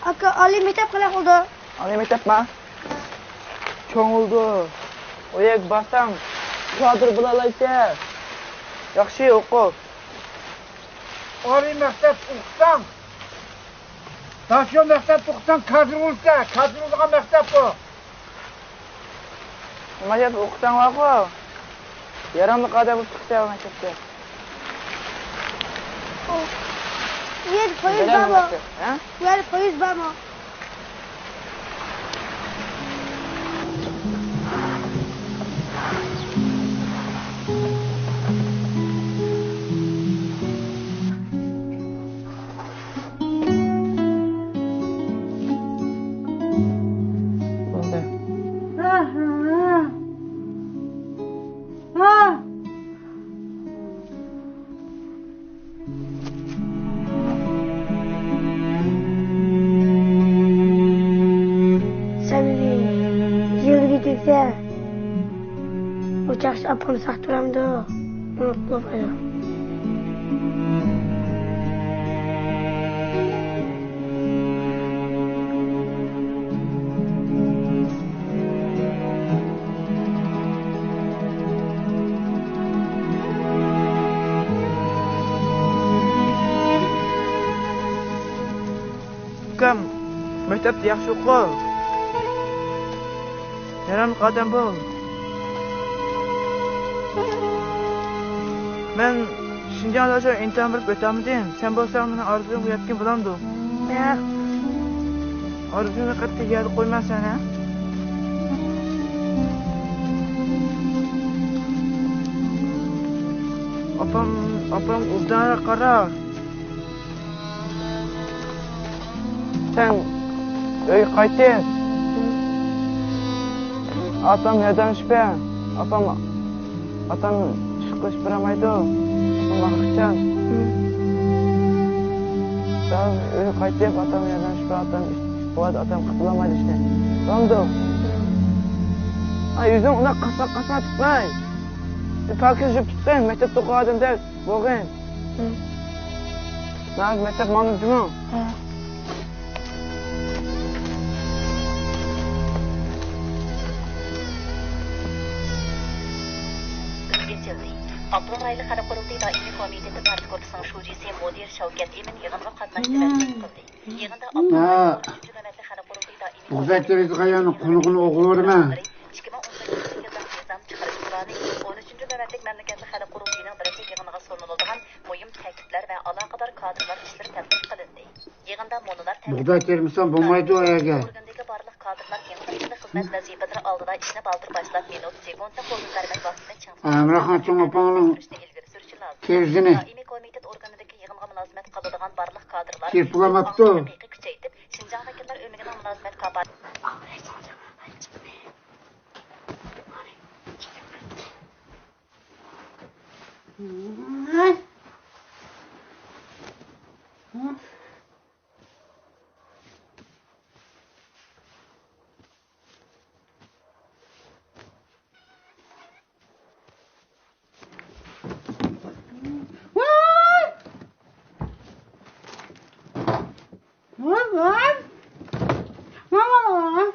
ئاكا، ئالىي مەكتەپ قانداق بولدى؟ ئالىي مەكتەپما؟ چوڭ بولدى. ئۇ يەرگە بارساڭ، كادىر بولالايسەن. ياخشى ئوقۇ. ئالىي مەكتەپ ئوقۇساڭ، داشو مەكتەپ ئوقۇساڭ، كادىر بولىسەن. كادىر بولىدىغان مەكتەپ بۇ. نېمە دەپ ئوقۇساڭ بارغۇ؟ ياراملىق ئادەم بولۇپ چىقىسەن مەكتەپتە. ئۇ يەردە پويىز بارمۇ؟ ھە؟ ئۇ يەردە پويىز بارمۇ؟ سەمىمىي، يىلغا كەلسە، ئۇ چاغدا ئاپام ساق تۇرامدۇ؟ ئۇنتۇپ قويدۇم. ئۇكام، مەكتەپتە ياخشى ئوقۇ. ياراملىق ئادەم بول. مەن شىنجاڭدا شۇ ئىمتىھان بېرىپ ئۆتەلمىدىم. سەن بولساڭ مېنىڭ ئارزۇيۇمغا يەتكىن بولامدۇ؟ ياق. ئارزۇيۇمنى قەتئىي يەردە قويمەن سەن، ھە؟ ئاپام، ئاپام ئوبدانراق قارا. سەن ئۆيگە قايتىپ، ئاپام ياردەملىشىپ بەر. ئاپام، ئاتام ئىش قىلىشىپ بېرەلمەيدۇ. ئاپام ئاغرىقچان. سەن ئۆيگە قايتىپ، ئاتام ياردەملىشىپ بەر. ئاتام ئىش، بۇ ئاتام قىلالمايدۇ ئىشنى. بولامدۇ؟ ئاي، يۈزۈڭ ئۇنداق قاسما قاسما تۇتماي. پاكىز يۇيۇپ تۇتقىن، مەكتەپتە ئوقۇغان ئادەمدەك بولغىن. ھە. مەن مەكتەپ ماڭدىم جۇمۇ. ھە. ئاپتونوم رايونلۇق خەلق قۇرۇلتىيى دائىمىي كومىتېتى پارتكومىتېتىنىڭ شۇجىسى مۇدىر شەۋكەت ئىمىن يىغىنغا قاتناشتى ۋە سۆز قىلدى. يىغىندا ئاپتونوم رايونلۇق ئۈچىنچى نۆۋەتلىك خەلق قۇرۇلتىيى دائىمىي بۇغداي تېرىزغا يەنە قونۇقنى ئوغرىۋېرىمەن. ئىككى مىڭ ئون تۆتىنچى يىللىق نىزام چىقىرىش پىلانى ئون ئۈچىنچى نۆۋەتلىك مەملىكەتلىك خەلق قۇرۇلتىيىنىڭ بىرىنچى يىغىنىغا سۇنۇلىدىغان مۇھىم تەكلىپلەر ۋە ئالاقىدار كادىرلار ئىشلىرى تەتقىق قىلىندى. يىغىندا مۇنۇلار بۇغداي تېرىمىسام بولمايدۇ ئەگەر. ئورگىنىدىكى بارلىق كادىرلار يېڭى بىر يىللىق خىزمەت ۋەزىپىلىرى ئالدىدا ئىشنى بالدۇر باشلاپ، مىنۇت، سېكۇنتنى قولدىن بەرمەي ۋاقتىنى چىڭ ساقلاپ، ئەمرانخان چوڭ ئاپاڭنىڭ سۈرۈشنى ئىلگىرى سۈرۈشى لازىم. تېرىزىنى. دائىمىي كومىتېت ئورگىنىدىكى يىغىنغا مۇلازىمەت قىلىدىغان بارلىق كادىرلار كېلىپ بولماپتۇ. ھەقىقىي كۈچەيتىپ، شىنجاڭ ۋەكىللەر ئۆمىكىنىڭ مۇلازىمەت كاپالىتى. ۋاي! ۋاي، ۋاي! ۋاي، ۋاي، ۋاي!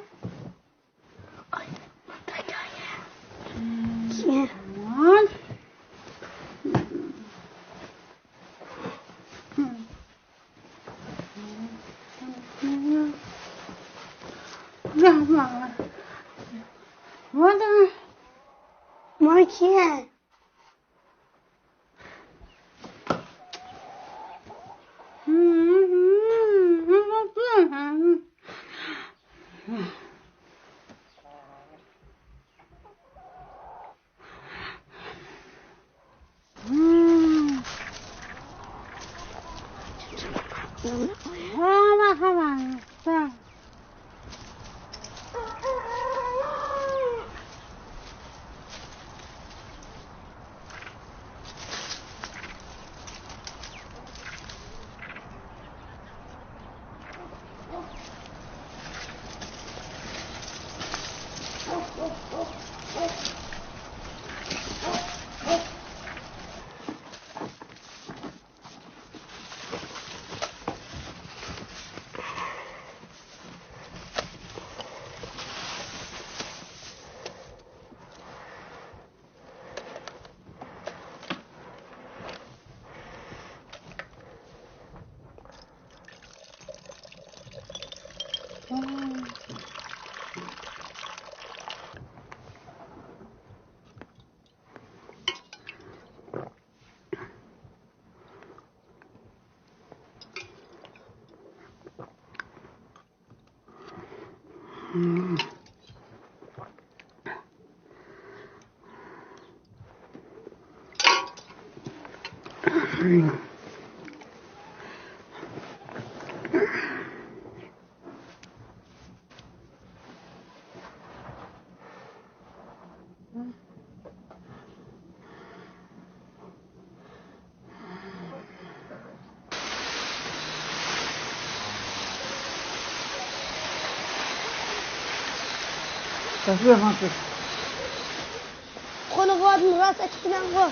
قولىغا راست ئېتىپ بىلەڭغۇ.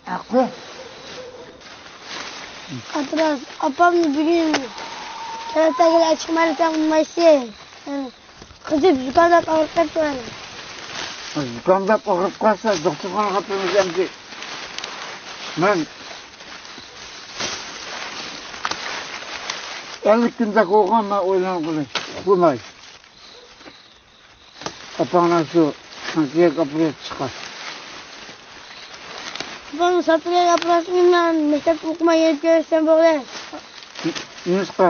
ھەققۇ. ئابراز، ئاپام بۈگۈن كەلتەگىلەر چىقمايدىكەن، ماشىنا. قىزىپ زۇكامداپ ئاغرىپ قاپتۇ مانا. زۇكامداپ ئاغرىپ قالسا، دوختۇرخانىغا ئاپىرىمىز ئەمدى. مەن ئەللىك كۈندەك بولغان، مەن ئويلانغىلى ئۇخلىماي. ئاپاڭلار شۇ سانتىياگو ئاپىرىپ چىقار. ئاپام سانتىياگو ئاپىرىپ، مەن مەكتەپتە ئوقۇماي يېنىپ كېلىشسەم بولدى. نېمىشقا؟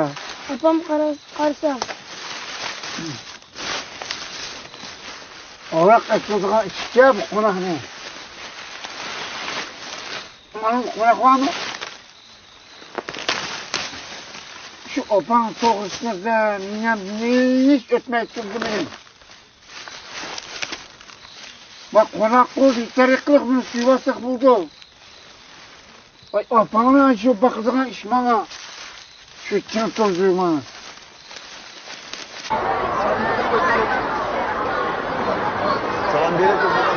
ئاپام قارا-، قارىسا. ئاۋاق ئېتىلىدىغان ئىشكەن بۇ قوناقنى. مانا قوناق بارمۇ؟ شۇ ئاپاڭ توغرىسىدا مېنىڭ ھېچ ئۆتمەي تۇردى مېنىڭ. بۇ قوناق بولدى، يېتەرلىك قىلىپ بۇنى سۈيۈۋالساق بولدى. ۋاي، ئاپاڭلار شۇ باقىدىغان ئىش ماڭا. شۇ چىڭ تۇرۇپ ماڭا. سالام بېرىپ.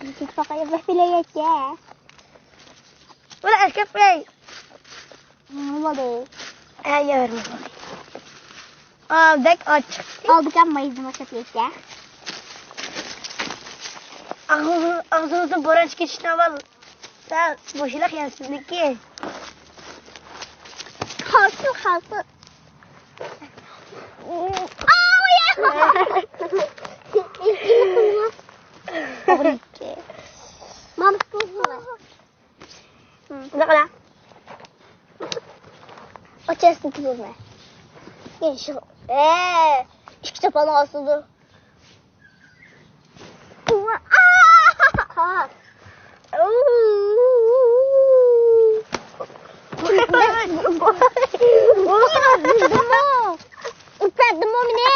Gusto ko kayo ba sila yan siya? Wala, askap, eh. Ano ba, do? Ay, yun. ئا، بەك ئاچچىق. ئالدىكەن مايزىما كۆپىيەككە. ئاغزىڭىزدىن بوران چىقىشتىن ئاۋۋال سەل بوشىلاق يەسىزلىكى. قالسۇن، قالسۇن. توغرا. ماما، توغرا. بۇنداق قىلا. ئاچاسىنى تۇتۇۋالماي. ئىككى چاپان ئاستىدا. ئۇرۇپ بەردىمۇ مېنى؟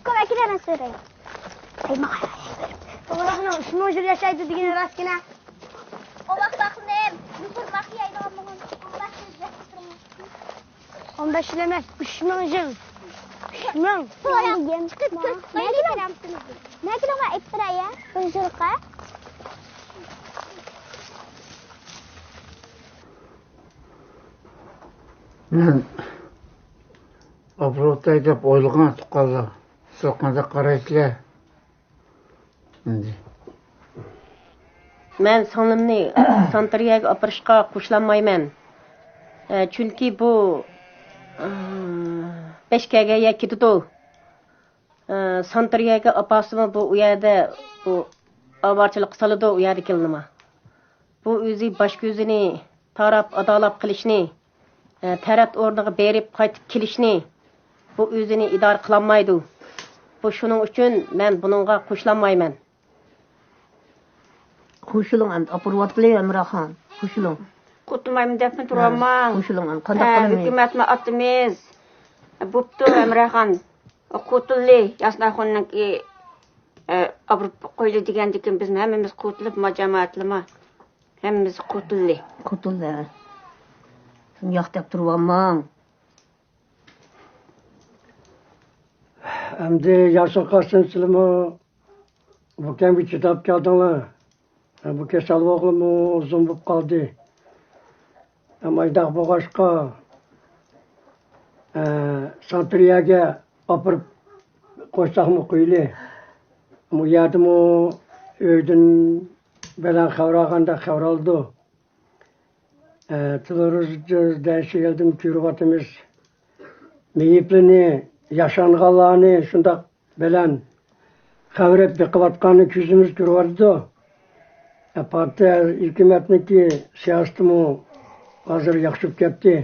قوي، ئەكېلە، مەن سۆرەي. ئەي، ماڭا. ئاللاھنىڭ ئۈچ مىڭ يىل ياشايدۇ دېگىنى راستكەن. ئاللاھ باقسۇن، نوپۇر ماخ يەيدىغان بولغان. ئون بەش يىل ئەمەس، ئۈچ مىڭ يىل. ئۈچ مىڭ. نەگە نېمە ئېيتىپ بېرەي، يا؟ بىر يىلقا. مەن ئاپىرىۋېتەي دەپ ئويلىغان تۇغقانلار، سىلەر قانداق قارايسىلەر؟ ئەمدى. مەن سىڭلىمنى سانترىيەگە ئاپىرىشقا قوشۇلالمايمەن. ئە، چۈنكى بۇ، ئە، بەش كەلگەن يەر كېتىدۇ. ئە، سانترىيەگە ئاپارسىمۇ بۇ ئۇ يەردە بۇ ئاۋارىچىلىققا سالىدۇ ئۇ يەردىكىلىنىمۇ. بۇ ئۆزى باش كۆزىنى تاراپ، ئادالاپ قىلىشنى، ئە، تەرەت ئورنىغا بېرىپ قايتىپ كېلىشنى، بۇ ئۆزىنى ئىدارە قىلالمايدۇ. بۇ شۇنىڭ ئۈچۈن مەن بۇنىڭغا قوشۇلالمايمەن. قوشۇلۇڭ ئەمدى، ئاپىرىۋاتقىلى، ھەمراخان، قوشۇلۇڭ. قۇتۇلمايمەن دەپمۇ تۇرۇۋالماڭ. قوشۇلۇڭ ئەمدى، قانداق قىلىمىز؟ ھۆكۈمەتمۇ ئاتىمىز. بوپتۇ، ھەمراخان. قۇتۇلدى، ياسىناخۇننىڭكى، ئاپىرىپ قويدى دېگەندىكىن بىز ھەممىمىز قۇتۇلۇپ، ما جامائەتلىما. ھەممىمىز قۇتۇلدى. قۇتۇلدى. شۇنى ياق دەپ تۇرۇۋالماڭ. ئەمدى ياخشى قالسۇن سىلىمۇ بۇ كەمگە چىداپ كەلدىڭلار. بۇ كېسەل بولغىلىمۇ ئۇزۇن بولۇپ قالدى. ئەمما ئايداق بولغاچقا، ئە، سانترىيەگە ئاپىرىپ قويساقمۇ قويلى. ئۇ يەردىمۇ ئۆيدىن بەلەن خەۋەر ئالغاندەك خەۋەر ئالىدۇ. ئە، تېلېۋىزوردىن شۇ يەردىن كۆرۈۋاتىمىز. مېيىپلىنى، ياشانغانلارنى شۇنداق بەلەن خەۋەر ئېلىپ بېقىۋاتقاننى كۆزىمىز كۆرۈۋاتىدۇ. ئە، پارتىيە ھۆكۈمەتنىڭكى سىياسىتىمۇ ھازىر ياخشى بولۇپ كەتتى.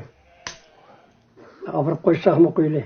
ئاپىرىپ قويساقمۇ قويلى.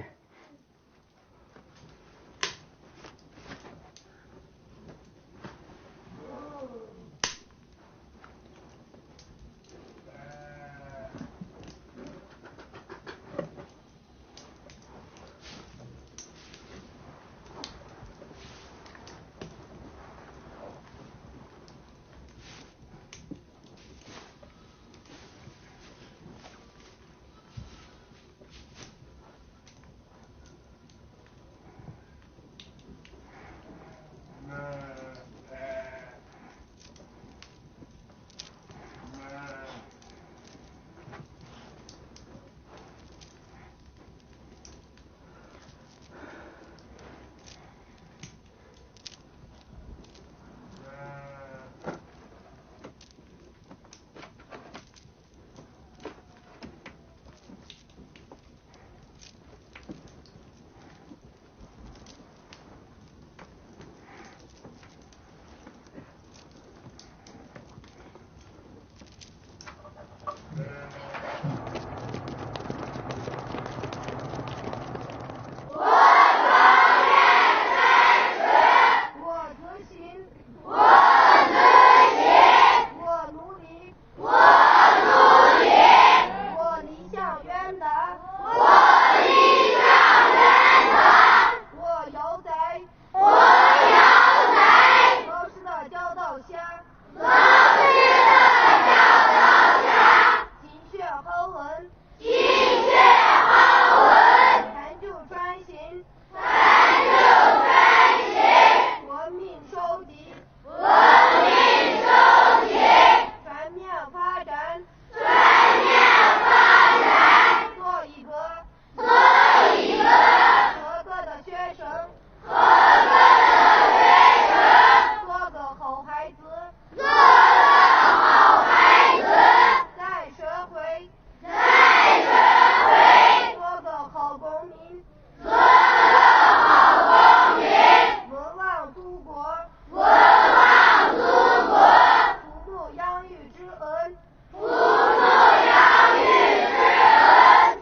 养育之恩。父母养育之恩。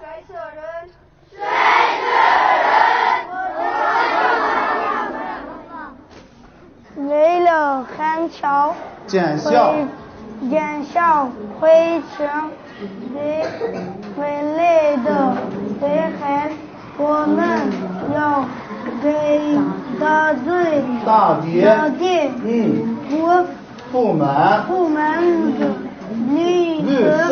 水舍人。水舍人。为了建校，建校。建校，汇成 为，为累的危害，我们要给大队，大队，大队，嗯，部，部门，部门的绿色。绿色。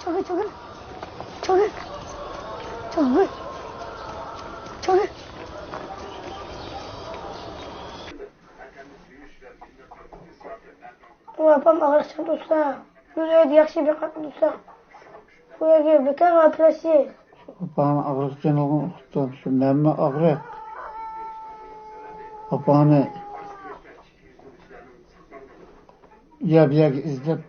저기, 저기, 저기, 저기, 저기. ئۇ ئاپام ئاغرىقچان تۇرسا، بىز ئۆيدە ياخشى بېقىپ تۇرسا، بۇ يەرگە بىكار ئاپىرىسى. ئاپاڭنىڭ ئاغرىقچانلىقىنى ئۇقتۇم، شۇ مەنمۇ ئاغرىق. ئاپاڭنى يا بۇ يەرگە ئىزدەپ،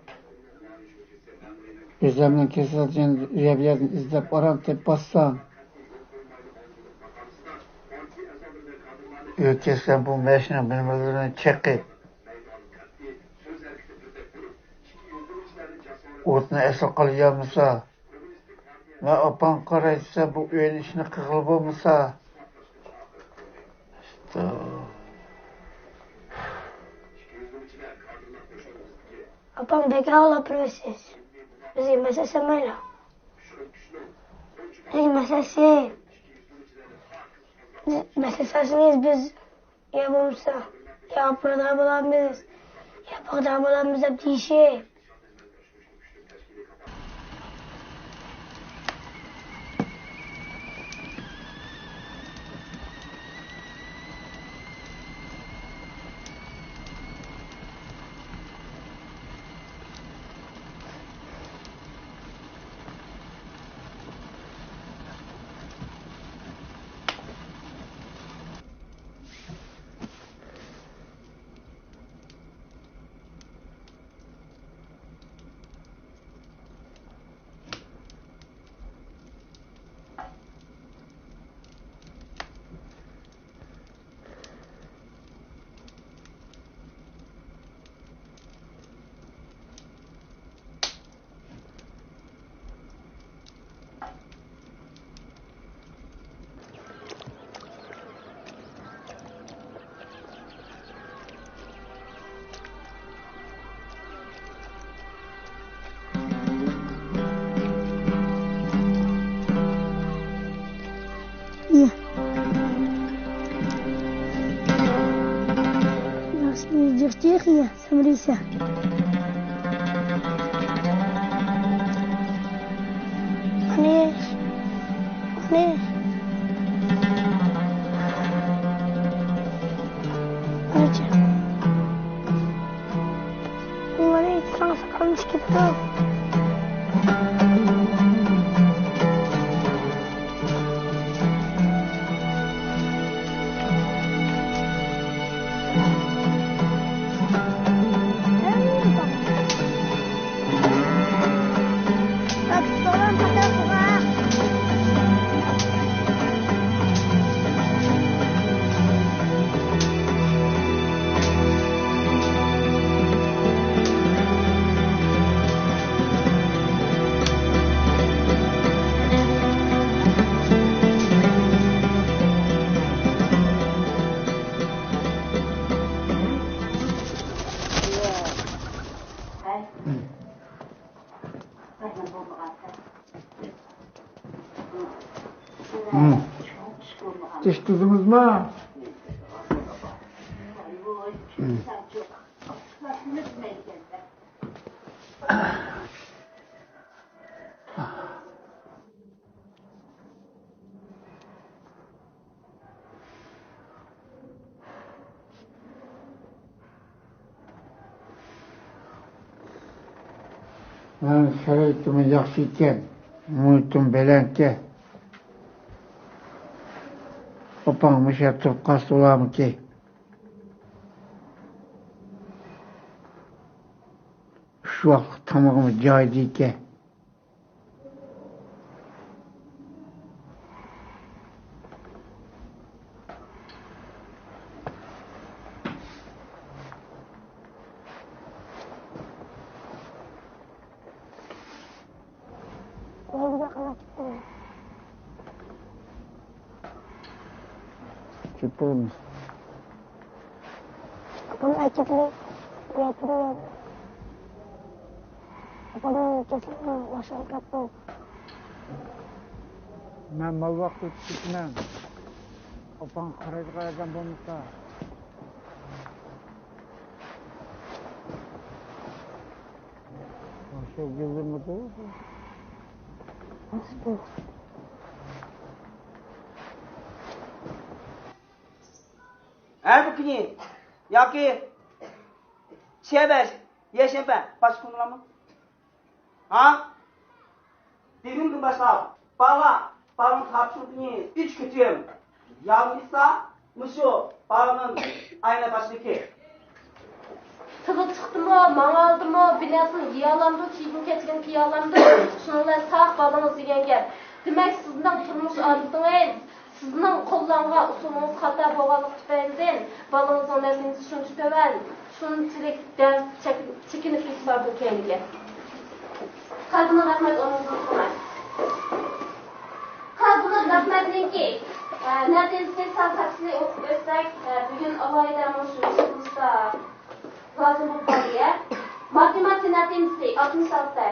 ئۆزۈمنىڭ كېسەلچىنى يا بۇ يەردىن ئىزدەپ ئاران تېپىپ بارسام، ئۆتكەزگەن بۇ مەشنىڭ بىنىمىزلىرىنى چېقىپ، ئوتنى ئەسلى قىلىۋەرمىسە، مەن ئاپاڭغا قاراي دېسەم، بۇ ئۆينىڭ ئىشىنى قىلغىلى بولمىسا. ئاپام بەك ئاغلاپ بېرىۋاتىسىز. بىزگە مەسلىھەت سالمايلا. بىزگە مەسلىھەت سېلىڭ. بىز، مەسلىھەت سالسىڭىز بىز يا بولمىسا، يا ئاپىرىدىغان بولارمىز، يا باقىدىغان بولارمىز دەپ دېيىشى. ياخشى، جىق جىق يە. سەمرىيسە. قېنى؟ قېنى؟ قېنىچە؟ مانا ئېيتساڭ ساقالىم چىقىپتۇ. ھىم. چىش تۇزىمىزمۇ؟ ھىم. مېنىڭ شارائىتىممۇ ياخشى ئىكەن، مۇھىتىم بەلەنكەن. ئاپاڭ مۇشۇ يەردە تۇرۇپ قالسا بولارمىكىن؟ ئۈچ ۋاقىتلىق تامىقىمۇ جايىدا ئىكەن. كېتىۋېرىمىز. ئاپام ئەكېتىلى ياتىدۇ. ئاپامنىڭ كېسىلى ياخشىلىنىپ كەتتى. مەن مال باققىلى چىقىپ كېتىمەن. ئاپاڭ قارايدىغان ئادەم بولمىسا. شۇ گۈللىمىدۇ. ھە، بۇ كۈنى ياكى چەبەش، يەشەنبە، باشقا كۈنلەرمۇ؟ ھا؟ بۈگۈندىن باشلاپ، بالىلار، بالىنىڭ تاپشۇرۇقىنى ئۈچ كۈتۈم يالمىسا، مۇشۇ بالىنىڭ ئايلىنىپ باشلىقى. تىلى چىقتىمۇ، ماڭالدىمۇ، بىناسىنى يېيالامدۇ، كىيگىنى كەچگىنى كىيالامدۇ، شۇنىڭ بىلەن ساق بالىڭىز دېگەن گەپ. دېمەك، سىزنىڭ تۇرمۇش ئادىتىڭىز، سىزنىڭ قوللانغان ئۇسۇلىڭىز خاتا بولغانلىقى تۈپەيلىدىن، بالىڭىزنىڭ نەتىجىسى شۇنچە تۆۋەن، شۇنچىلىك دەرس چەك-، چېكىنىپ كېتىپ بارىدۇ كەينىگە. قەلبىنىڭ رەھمەت ئورنىڭىزغا تۇرماي. قەلبىنىڭ رەھمەتنىڭكى، ئە، نەتىجىسىنى سەل تەپسىلىي ئوقۇپ ئۆتسەك، ئە، بۈگۈن ئالاھىدە مۇشۇ يىغىلىشتا لازىم بولۇپ قالدى، ھە؟ ماتېماتىكا نەتىجىسى ئاتمىش ئالتە،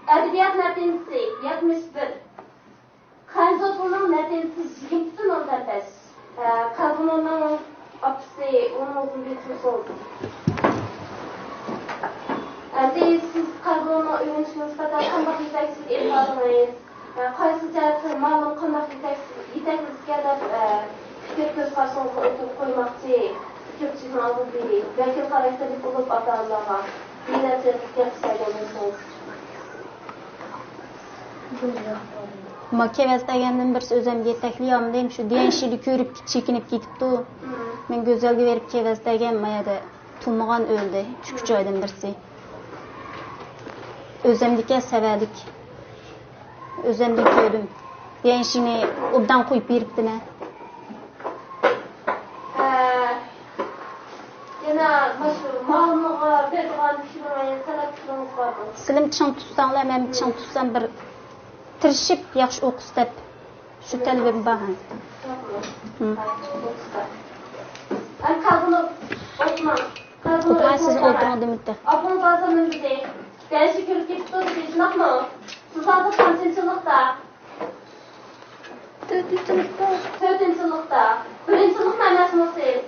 ئەدەبىيات نەتىجىسى يەتمىش بىر، خەنزۇ تىلىنىڭ نەتىجىسى يىگىرمە پۈتۈن ئوندىن بەش. ئە، قەلبىنۇرنىڭ ئاپىسى ئۇنىڭدىن بىر تۇرسۇن. ئەمدى سىز قەلبىنۇرنىڭ ئۆگىنىشىگە نىسبەتەن قانداق يېتەكچىلىك ئېلىپ باردىڭىز؟ ئە، قايسى جەھەتتىن مۇئەللىم قانداق يېتەك-، يېتەكلىسىكەن دەپ، ئە، پىكىر كۆز قارىشىڭىزنى ئوتتۇرىغا قويماقچى. كۆپچىلىكنىڭ ئالدىدا بىر ۋەكىل خاراكتېرلىك بولۇپ ئاتا-ئانىلارغا بىر نەچچە گەپ سۆزلىگەن بولسىڭىز. ما كېۋەز دېگەندىن بىرسى ئۆزۈم يېتەكلىيالمىدىم. شۇ دىيەنشىنى كۆرۈپ چېكىنىپ كېتىپتۇ. مەن گۈزەلگە بېرىپ كېۋەز دېگەن ما يەردە تۇمىغان ئۆلدى. ئۈچ ئايدىن بىرسى. ئۆزۈمدىكى سەۋەلىك. ئۆزۈمدىن كۆردۈم. دىيەنشىنى ئوبدان قويۇپ بېرىپتىمەن. ھە، يەنە ماشۇ مالىمغا بېرىدىغان پىكرىڭىز، يەنە تەلەپ پىكرىڭىز بارمۇ؟ سىلىم چىڭ تۇتساڭلار، مەن چىڭ تۇتسام بىر تىرىشىپ ياخشى ئوقۇسا دەپ شۇ تەلىپىم بار. ھە. ھە، چىڭ ئوقۇسا. ھە، قەلبىنى ئوقۇماڭ. قەلبىنى ئوقۇماڭ، سىز ئوقۇماڭ. ئولتۇرۇڭ دېمىدى. ئاپىڭىز ھازىر نېمە دېدى؟ دەرسكە كىرىپ كېتىپتۇ دېدى، شۇنداقمۇ؟ سىز ھازىر قانچىنچى سىنىپتا؟ تۆتىنچى سىنىپتا. تۆتىنچى سىنىپتا. بىرىنچى سىنىپمۇ ئەمەسمۇ سىز؟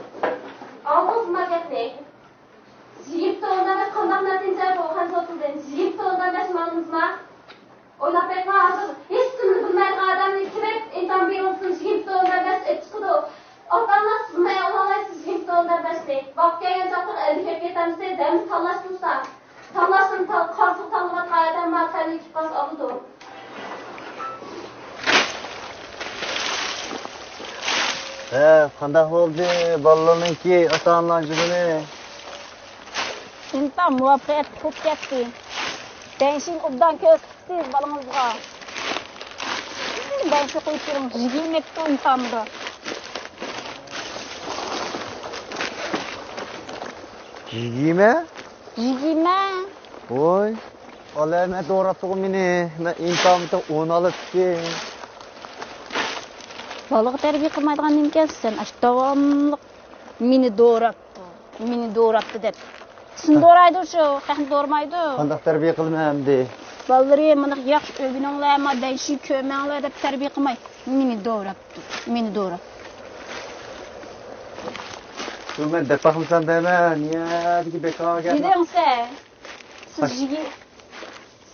ئاڭلىدىڭىزمۇ گەپنى؟ يىگىرمە تۆتتىن بەش قانداق نەتىجە بۇ خەنزۇ تىلدىن؟ يىگىرمە تۆتتىن بەش ماڭدىڭىزمۇ؟ ئويلاپ بېقىڭ، ھازىر ھېچ تىلنى بىلمەيدىغان ئادەمنى كىرىپ ئىمتىھان بېرىۋاتسىڭىز، يىگىرمە تۆتتىن بەش ئېلىپ چىقىدۇ. ئاتا-ئانا سىز مەن ئالالايسىز يىگىرمە تۆتتىن بەشنى. ۋاقىت كەلگەن چاغدا ئەلگە كەپ كېتەمسىز، ھەممىسى تاللاشتى ئۇستا. تاللاشتىن تا-، قارشىلىق تاللىۋاتقان ئادەم ما تەلىيى كىتاب ئالىدۇ. ھە، قانداق بولدى بالىلارنىڭكى ئاتا-ئانىلار يىغىنى؟ ئىمتىھان مۇۋەپپەقىيەتلىك بولۇپ كەتتى. دەنشىنى ئوبدان كۆرسىتىپسىز بالىڭىزغا. دەنشى قويۇپ بېرىڭ، يىگىرمە ئىككى ئىمتىھاندا. يىگىرمە؟ يىگىرمە. ۋوي، ئالەمە دوراپتىغۇ مېنى. مەن ئىمتىھاندا ئون ئالىپ چىقتىم. بالىغا تەربىيە قىلمايدىغان نېمىكەنسەن سەن؟ ئاشۇ داۋاملىق مېنى دوراپتۇ، مېنى دوراپتۇ دەپ. سېنى دورايدۇ شۇ، خەقنى دورىمايدۇ. قانداق تەربىيە قىلىمەن ئەمدى؟ بالىلىرى مانا ياخشى ئۆگىنىڭلار، ما دەنشى كۆرمەڭلار دەپ تەربىيە قىلماي، مېنى دوراپتۇ، مېنى دوراپتۇ. شۇ مەن دەپ باقمىسام دەيمەن، نىيەتىگە بىكار گەپ. دېدىڭ سەن. سىز يىگىت،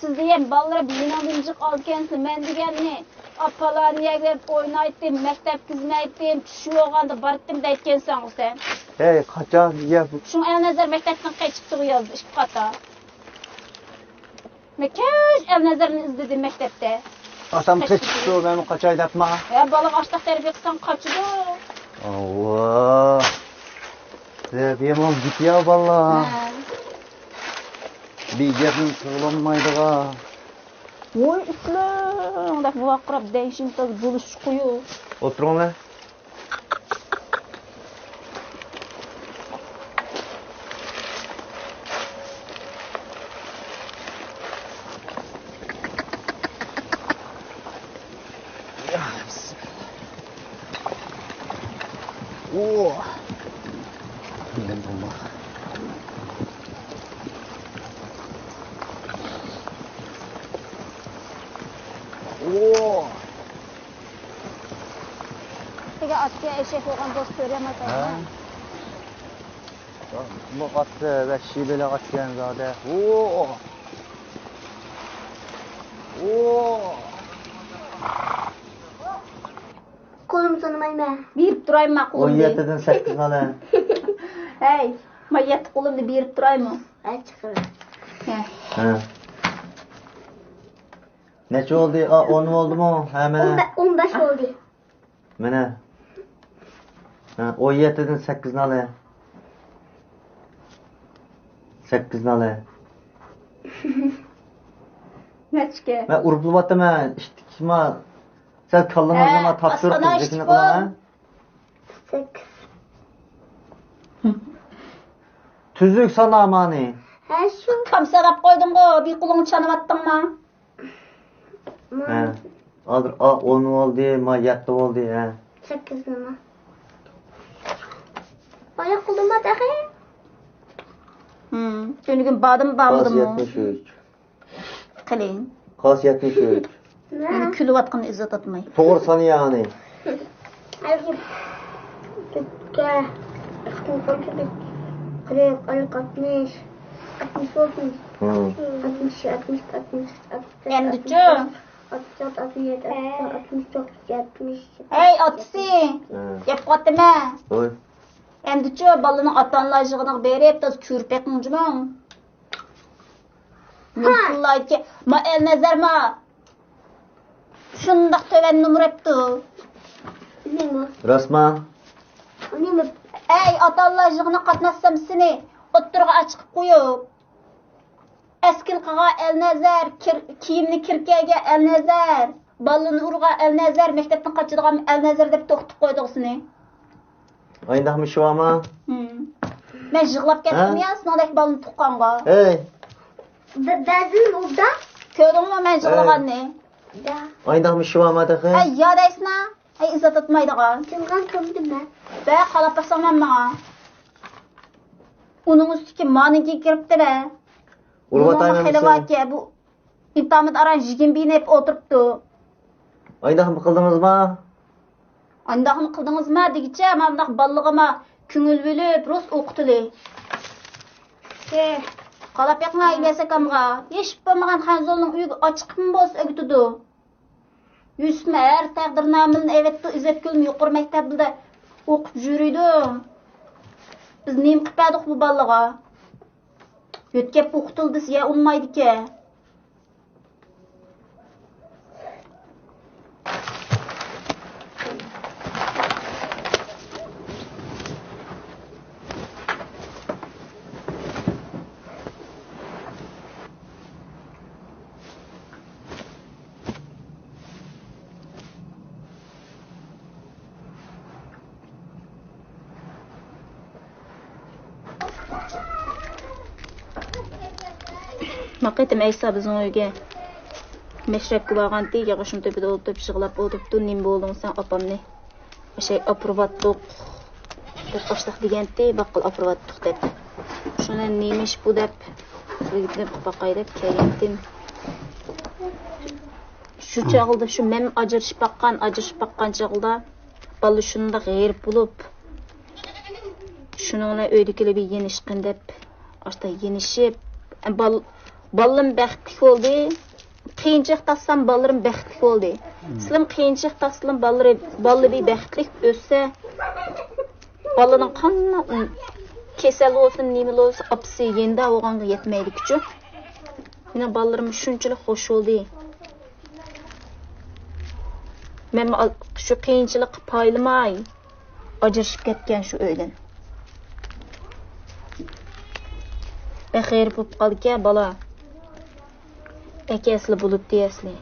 سىز دېگەن بالىلار مېنىڭدىن جىق ئالىدىكەنسىز، مەن دېگەننى، ئا، پالان يەرگە بېرىپ ئوينايتتىم، مەكتەپكە خىزمەت ئەتتىم، چۈش بولغاندا بارتتىم دەيدىكەنسەن سەن. ھەي، قاچان يەپ؟ شۇڭا ئەلنەزەر مەكتەپتىن قېچىپتۇ يازدا ئىككى قاتا. مەن كەچ ئەلنەزەرنى ئىزدىدىم مەكتەپتە. ئاتام قېچىپتۇ، مەنمۇ قاچاي دەپما. ھە، بالىغا ئاشتاق تەربىيە قىلساڭ قاچىدۇ. ئاۋۋا. دەپ يامان گېپى يا بالىلار. ھە. بىر گەپنى قىلالمايدىغان. ۋوي ئۇسلۇڭ دەپ ۋارقىراپ دەيشىم تاز بولۇش قويۇ. ئولتۇرۇڭلار. ئۇ. بىلدىم بۇمۇ. ئۇ. دېگەن ئاتكە ئېشەك بولغان دوست كۆرۈۋالمايسەن. ھە. مۇ ئات، ۋەھشىي بېلىق ئاتكەن زادى. ئۇ. ئۇ. قولۇمنى سانىمايمەن. بېرىپ تۇرايمۇ قولۇمنى؟ ئون يەتتىدىن سەككىزنى ئالە. ھەي، ما يەتتە قولۇمنى بېرىپ تۇرايمۇ؟ ھە، چىقىرىڭ. ھە. ھە. نەچچە بولدى؟ ئا، ئون بولدىمۇ؟ ھە، مانا. ئون بە-، ئون بەش بولدى. مانا. ھە، ئون يەتتىدىن سەككىزنى ئالە. سەككىزنى ئالە. نەچچىكەن؟ مەن ئۇرۇپلىۋاتىمەن. ئىشتىكما. سەن كاللىڭىزنى ھە، ما تاپشۇرۇپ ئاشخانا قىزىكنى ئىشتىكى قىلىمەن. سەككىز. تۈزۈك سانا مانى. ھە، شۇ. كام ساناپ قويدۇڭغۇ، بىر قولۇڭنى چانىۋەتتىڭما؟ ھە. ھازىر ئا، ئون بولدى، ما يەتتە بولدى، ھە. سەككىز نېمە؟ بايا قولۇم بار تېخى. ھىم، تۈنۈگۈن باردىمۇ بارمىدىمۇ؟ يەتمىش ئۈچ. قېلىڭ. قاس يەتمىش ئۈچ. مېنى كۈلۈۋاتقىنى ئىززەت ئاتماي. توغرا سان يەنى. ئىككى، قىرىق، ئەللىك، ئاتمىش، ئاتمىش بولدى. ھىم. ئاتمىش، ئاتمىش، ئاتمىش، ئاتمىش، ئەمدىچۇ؟ ئاتمىش، ئاتمىش، ئاتمىش، ئاتمىش، ئاتمىش، ئەي، ئاتىسى! ھە. گەپ قىلىۋاتىمەن. ھوي. ئەمدىچۇ، بالىنىڭ ئاتا-ئانىلار يىغىنىغا بېرىپ، تازا كۆرۈپ بېقىڭ جۇمۇ. مىلتىللايدىكەن. ما ئەلنەزەر ما. شۇنداق تۆۋەن نومۇر ئەپتۇ. نېمە؟ راستما؟ نېمە؟ ئەي، ئاتا-ئانىلار يىغىنىغا قاتناشسام سېنى ئوتتۇرىغا ئاچىقىپ قويۇپ. ئەسكىل قىلغان ئەلنەزەر، كىر-، كىيىمنى كىركەيگەن ئەلنەزەر، بالىنى ئۇرغان ئەلنەزەر، مەكتەپتىن قاچىدىغان ئەلنەزەر دەپ توختىتىپ قويدۇق سېنى. ئاينداقمۇ ئىشى بارمۇ؟ ھىم. مەن يىغلاپ كەتتىم ھە؟ يا، سېنىڭدەك بالىنى تۇغقانغا. ھەي! بە-، بەزىدىن ئۇدا. كۆردۈڭمۇ مەن يىغلىغاننى؟ ھەي. ئاينداقمۇ ئىشى بارمۇ تېخى؟ ھەي، يا دەيسىنا؟ ھەي، ئىززەت ئاتمايدىغان. تىلغان كۆمدۈم مەن. بە، قالاپ باقساڭ مەن ماڭا. ئۇنىڭ ئۈستىگە مانىكى كىرىپتۇ بە. ئۇرۇۋاتايمەن خېلى باركەن، بۇ ئىنتامىدا ئاران يىگىرمە بىنى ئېلىپ ئولتۇرۇپتۇ. ئاينداقمۇ قىلدىڭىزما؟ ئانداقمۇ قىلدىڭىزما دېگۈچە، مانداق بالىلىرىغا كۆڭۈل بۆلۈپ، رۇس ئوقۇتىلى. ھې، قالاپ بېقىڭا ئىلياس ئاكامغا. ھېچ بولمىغان خەنزۇنىڭ ئۆيىگە ئاچىقىپمۇ بولسا ئۆگىتىدۇ. يۈسۈپمۇ ھەر تەقدىرنامىلىرىنى ئەۋەتتى، ئىززەتگۈلمۇ يۇقىرى مەكتەپلەردە ئوقۇپ يۈرىدۇ. بىز نېمە قىلىپ بەردۇق بۇ بالىغا؟ يۆتكەپ ئوقۇتۇلدى دېسە يا ئۇنىمايدىكەن. ما قېتىم ئەيسا بىزنىڭ ئۆيگە مەشرەپكە بارغانتى، ياغاچنىڭ تۆپىدە ئولتۇرۇپ يىغلاپ ئولتۇرۇپتۇ، نېمە بولدۇڭ سەن ئاپامنى؟ ئاشەي ئاپىرىۋاتتۇق دەپ باشلىق دېگەنتى، باققىلى ئاپىرىۋاتتۇق دەپ. شۇنى نېمە ئىش بۇ دەپ، بىر گېپىنى قىلىپ باقاي دەپ كەلگەنتىم. شۇ چاغلىدا شۇ مەن ئاجرىشىپ باققان، ئاجرىشىپ باققان چاغلىدا بالىلار شۇنداق غېرىب بولۇپ، شۇنىڭ بىلەن ئۆيدىكىلەر بىر يېنىشقىن دەپ، ئاشتا يېنىشىپ، بال-، بالىلىرىم بەختلىك بولدى. قىيىنچىلىق تارتسام، بالىلىرىم بەختلىك بولدى. سىلىم قىيىنچىلىق تارتسىلىم، بالىلىرى، بالىلىرى بەختلىك ئۆسسە، بالىنىڭ قانداق كېسەل بولسۇن، نېمە بولسۇن، ئاپىسى يېنىدا بولغانغا يەتمەيدىكىچۇ. مېنىڭ بالىلىرىم شۇنچىلىك خوش بولدى. مەن شۇ قىيىنچىلىققا پايلىماي، ئاجرىشىپ كەتكەن شۇ ئۆيدىن. بەك غېرىب بولۇپ قالدىكەن بالا. ئەكە ئەسلى بولۇپتۇ ئەسلى.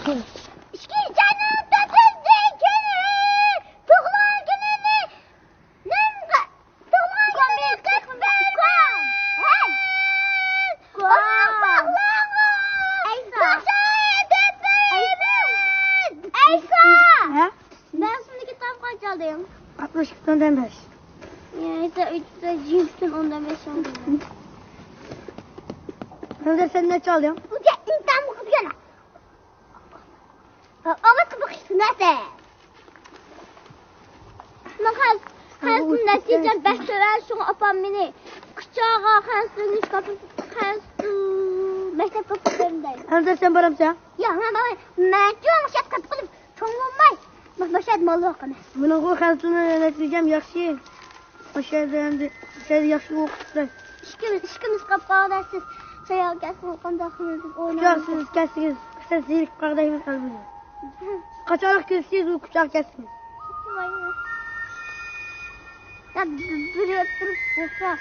ئىككىنچى ئاينىڭ تۆتىنچى كۈنى تۇغۇلغان كۈنىنى نېمە، تۇغۇلغان كۈنىنى قىلىپ بەرسەم. ھەي! ئاللاھ ساقلاڭ! ئەيسا! ئەيسا! ھە؟ مەن سېنىڭكى تام قانچە ئالدىم؟ ئاتمىش ئىككى پۈتۈن ئوندىن بەش. يا، ئەيسا، ئۈچ يۈز يىگىرمە پۈتۈن ئوندىن بەش ئالدىم. ھەمزە، سەن نەچچە ئالدىڭ؟ بۇ گەپنى تام قىلىپ يەنە. ئاۋاتقا بېقىشتى نەتە. مەن خەنزۇ نەتىجەم بەك تۆۋەن، شۇڭا ئاپام مېنى كۇچاغا خەنزۇ خەنزۇ مەكتەپكە ئوقۇپ بېرىمەن دەيدۇ. ئەمدى سەن بارامسەن؟ ياق، مەن بارمايمەن. مەن چوڭ شەپ قىلىپ چوڭ بولماي، مەن باشلاپ مال باقىمەن. مېنىڭغۇ خەنزۇ نەتىجەم ياخشى. ئاشۇ يەردە ئەمدى، ئاشۇ يەردە ياخشى ئوقۇپ تۇراي. ئىككىمىز، ئىككىمىز قاپقاغان سىز ساياغا كەتسىڭىز قانداق قىلىمىز دەپ ئويلاپ. ياق، سىز كەتسىڭىز، سىز زېرىكىپ قالغۇدەك قىلىمىز. قاچانلىق كېلىسىز، ئۇ كۇچاغا كەتسىڭىز. يا، بىر، بىر، بىر، بىر.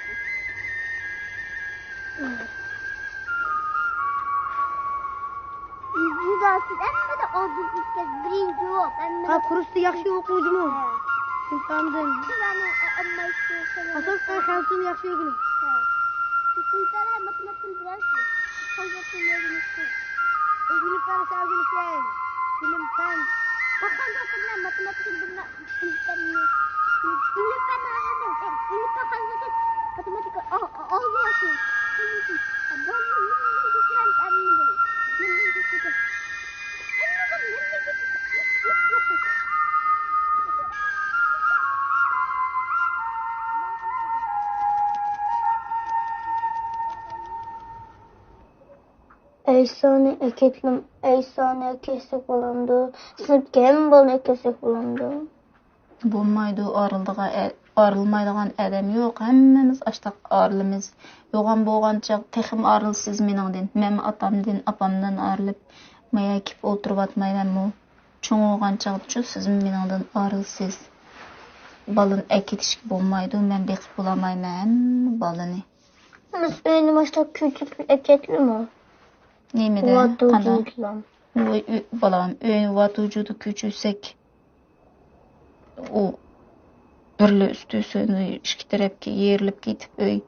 يۈزى ھەممىدە ئالدىن ئۆتكەن، بىرىنچى بولۇپ، ھەممىدە. ھە، كۇرستا ياخشى ئوقۇغۇچىمۇ؟ ھە. ئىمتىھاندىن. ئاساسەن خەنزۇنى ياخشى ئۆگىنىڭ. ھە. ئىمتىھان بىلەن ماتېماتىكىنى بىلەمسىز؟ خەنزۇنى ئۆگىنىشتىن. ئۆگىنىپ بەرسە ئۆگىنىشەي. بىلىم، پەن. خەنزۇ بىلەن ماتېماتىكىنى بىلمە-، ئەيسانى ئەكەتلىم، ئەيسانى كەسسەك بولامدۇ؟ سىلەر كەم بالىنى كەسسەك بولامدۇ؟ بولمايدۇ، ئارىلىدىغان ئە-، ئارىلىمايدىغان ئادەم يوق، ھەممىمىز ئاشتاق ئارىلىمىز. يوغان بولغان چاغ تېخىمۇ ئارىلىسىز مېنىڭدىن. مەنمۇ ئاتامدىن، ئاپامدىن ئارىلىپ، مايا كېلىپ ئولتۇرۇۋاتمايمەنمۇ؟ چوڭ بولغان چاغدىچۇ سىزمۇ مېنىڭدىن ئارىلىسىز. بالىنى ئەكېتىشكە بولمايدۇ، مەن بېقىپ بولالمايمەن ھەممە بالىنى. بىز ئۆينى باشلاپ كۆچۈرۈپ ئەكەتلىمۇ؟ نېمىدە؟ قانداق؟ ۋاي، ئۆي، بالام، ئۆي ۋاتۇجۇدا كۆچۈرسەك، ئۇ بىرلا ئۈستى ئىككى تەرەپكە يېرىلىپ كېتىپ، ئۆي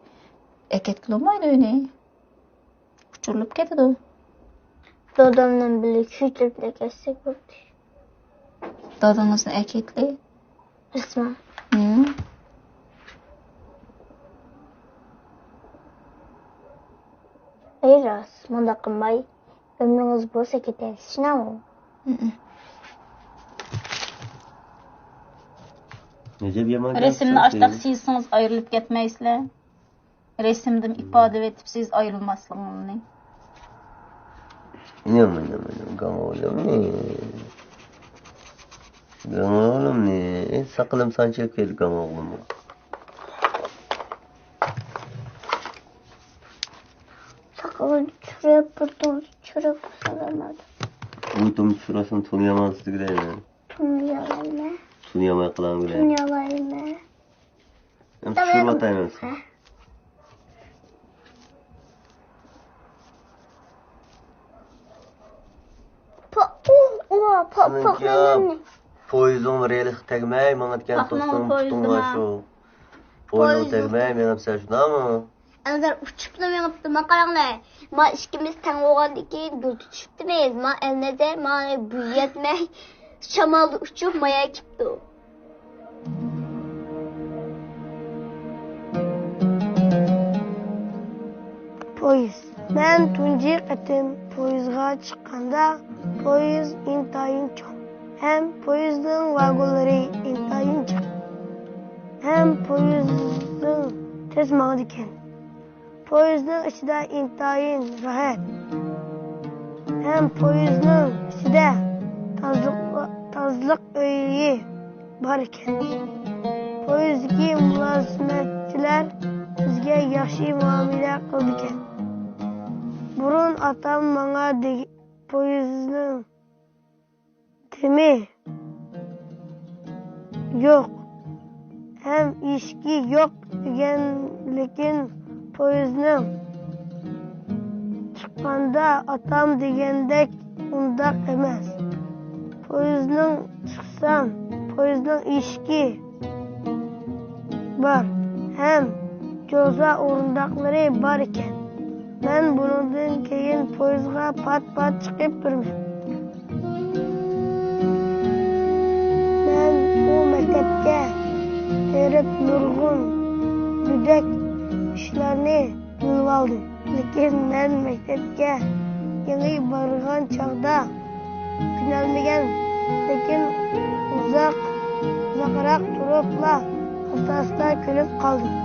ئەكەتكىلى بولمايدۇ ئۆينى. ئۇچۇرۇلۇپ كېتىدۇ. دادامنىڭ بىللە كۆچۈرۈپ كەتسەك بولدى. دادىڭىزنى ئەكەتلى. ئىسمىڭ؟ ھە؟ ئەي راست، مۇنداق قىلماي، ئۆمرىڭىز بولسا كېتەي، چۈشىنەڭمۇ؟ ھىم. ئەجەب يامان گەپ. رەسىمنى ئاشتاق سىزسىڭىز ئايرىلىپ كەتمەيسىلەر. رەسىمدىن ئىپادىلىۋېتىپسىز ئايرىلماسلىقىڭىزنى. يامان، يامان، يامان، گاڭ ئوغلۇمنى. گاڭ ئوغلۇمنى. ساقىلىم سانچىلىپ كەلدى گاڭ ئوغلۇمغا. ساقىلىم چۈشۈرۈپ، بىر توم چۈشۈرۈپ سالامدۇ. بۇ توم چۈشۈرۈۋەتسەم تونۇيالماس دېگۈدەك. تونۇيالايمەن. تونۇيالماي قالامدۇ. تونۇيالايمەن. ئەمدى چۈشۈرۈۋاتايمەن. ھە. پو-، ئۇ، ئۇ، پو-، سېنىڭكى پوقلىنىڭ. پويىزىڭ رېلىغا تەگمەي ماڭىدىكەن، توستۇڭ پۇتۇڭغا شۇ. پويىزىڭ تەگمەي مېڭىپسەن، شۇنداقمۇ؟ ئەلنەزەر ئۇچۇپلا مېڭىپتۇ، ما قاراڭلار. ما ئىككىمىز تەڭ بولغاندىن كېيىن گۈل تۇتۇشۇپتىمىز. ما ئەلنەزەر، ما بۇ يەتمەي شامالدا ئۇچۇپ مايا كېپتۇ. پويىز. مەن تۇنجى قېتىم پويىزغا چىققاندا، پويىز ئىنتايىن چوڭ ھەم پويىزنىڭ ۋاگونلىرى ئىنتايىن جىق ھەم پويىزنىڭ تېز ماڭىدىكەن. پويىزنىڭ ئىچىدە ئىنتايىن راھەت ھەم پويىزنىڭ ئىچىدە تازىلىق، تازىلىق ئۆيى بار ئىكەن. پويىزدىكى مۇلازىمەتچىلەر بىزگە ياخشى مۇئامىلە قىلىدىكەن. بۇرۇن ئاتام ماڭا دېگەن، پويىزنىڭ تېمى يوق ھەم ئىشىكى يوق دېگەن، لېكىن پويىزنىڭ چىققاندا ئاتام دېگەندەك ئۇنداق ئەمەس. پويىزنىڭ چىقسام، پويىزنىڭ ئىشىكى بار ھەم جوزا ئورۇندۇقلىرى بار ئىكەن. مەن بۇنىڭدىن كېيىن پويىزغا پات-پات چىقىپ بېرىمەن. مەن ئۇ مەكتەپكە بېرىپ نۇرغۇن گۆدەك ئىشلارنى بىلىۋالدىم. لېكىن مەن مەكتەپكە يېڭى بارغان چاغدا كۈلەلمىگەن، لېكىن ئۇزاق، ئۇزاقراق تۇرۇپلا ئاستا-ئاستا كۈلۈپ قالدىم.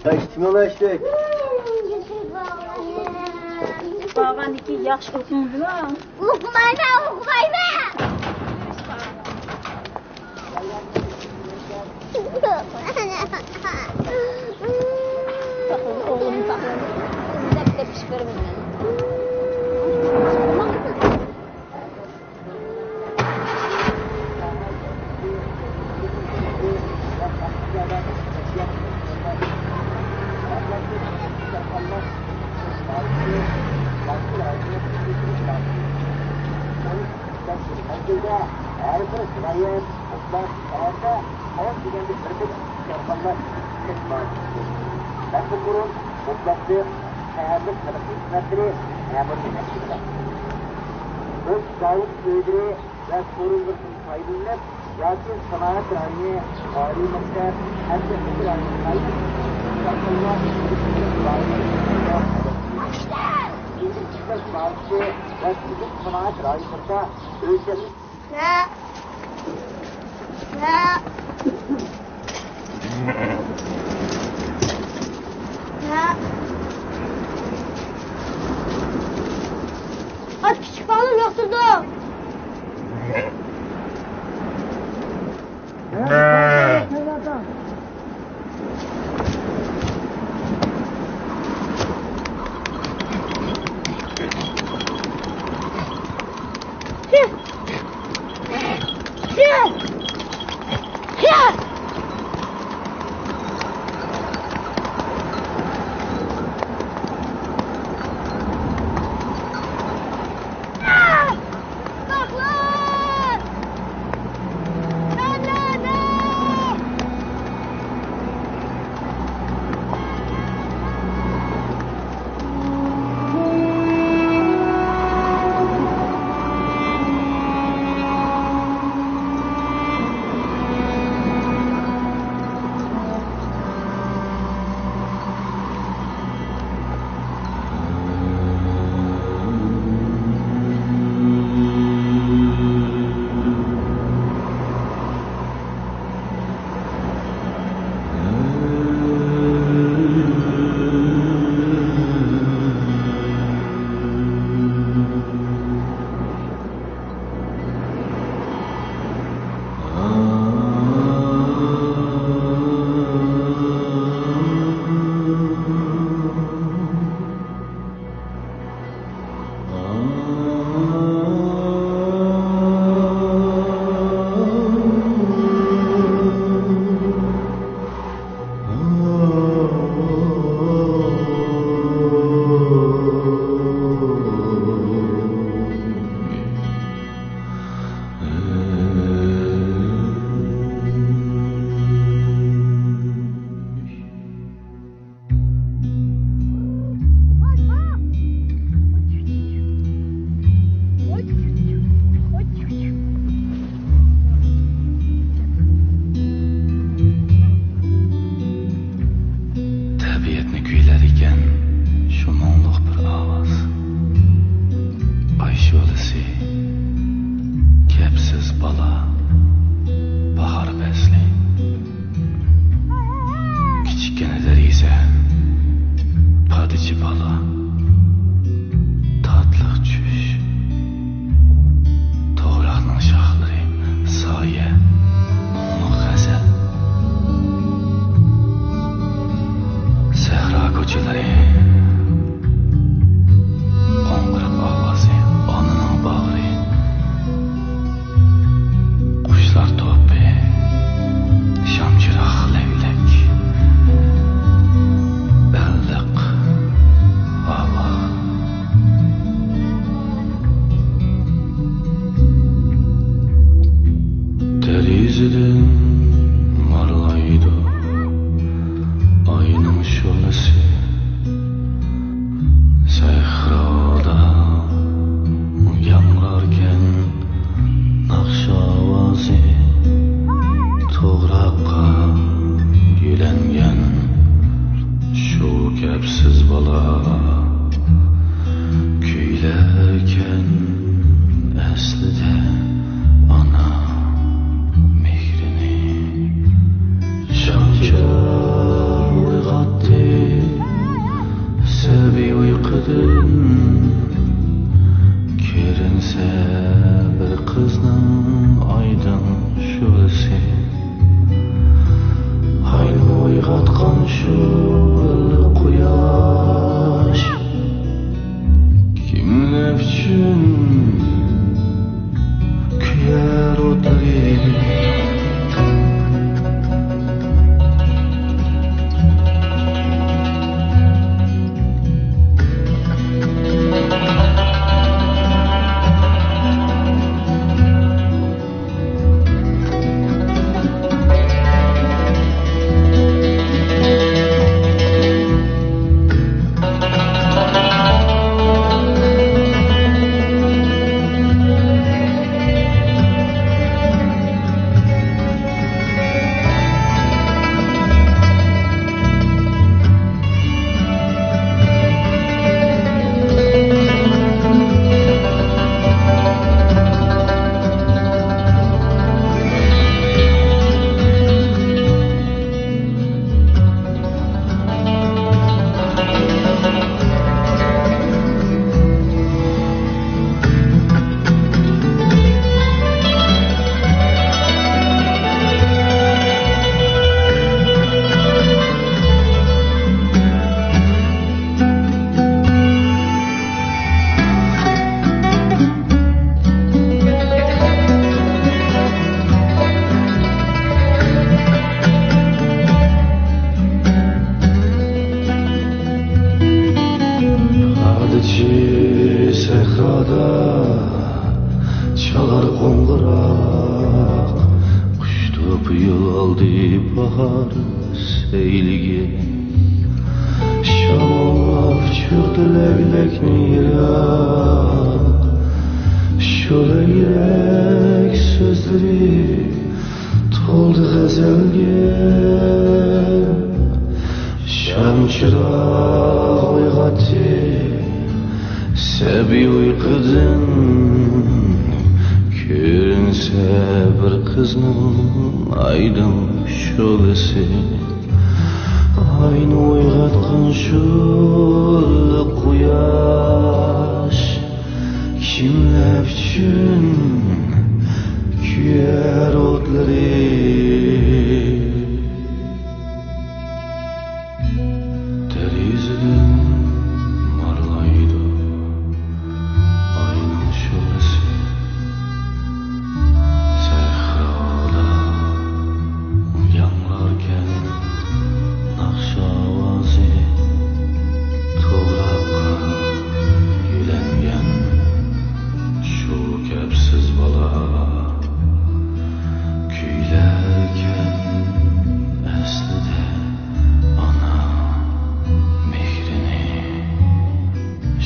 ئىشتىمۇ ئىشتەك. بارغاندىكى ياخشى ئۇخلىدىڭىزمۇ؟ ئۇخلىمايمەن، ئۇخلىمايمەن. ئوغلۇمنى ساقلاپ، دەپ دەپ ئىش بېرىمەن. مەنزىلدە ھەر بىر ۋىلايەت، ئوبلاست، شەھەردە ئاز دېگەندە بىر مىڭ دېھقانلار خىزمەت. مەن بۇ قۇرۇم ئوبلاستلىق، شەھەرلىك خەلق خىزمەتلىرى مەمۇرىي مەسئۇللار. ئۆز زاۋۇت ئۆيلىرى ۋە سورۇنلىرىدىن پايدىلىنىپ ياكى سانائەت رايونى، ئالىي مەكتەپ، ئەترەتلىك رايونى سايلىنىپ، ئىشلەش باھاسى ۋە سۈزۈك سانائەت رايونلىرىدا ئۆلچەملىك. ئات كىچىك بالىنى ياقتۇردۇم. قوڭغۇراق قۇشتۇپ يول ئالدى باھار سەيلىگە. شاماللاپ چۈشتى لەگلەكنى يىراق، شۇ لەگلەك سۆزلىرى تولدى غەزەلگە. شام چىراغ ئويغاتتى سەبىي ئۇيقۇدىن، كۆرۈنسە بىر قىزنىڭ ئايدىڭ شولىسى. ئاينى ئويغاتقان شۇ ئىللىق قۇياش، كىملەر ئۈچۈن كۆيەر ئوتلىرى؟ دېرىزىدىن مارىلايدۇ ئاينىڭ شولىسى. سەھرادا ياڭراركەن ناخشا ئاۋازى، توغراققا يۆلەنگەن شۇ كەپسىز بالا كۈيلەركەن ئەسلىدە ئانا مېھرىنى.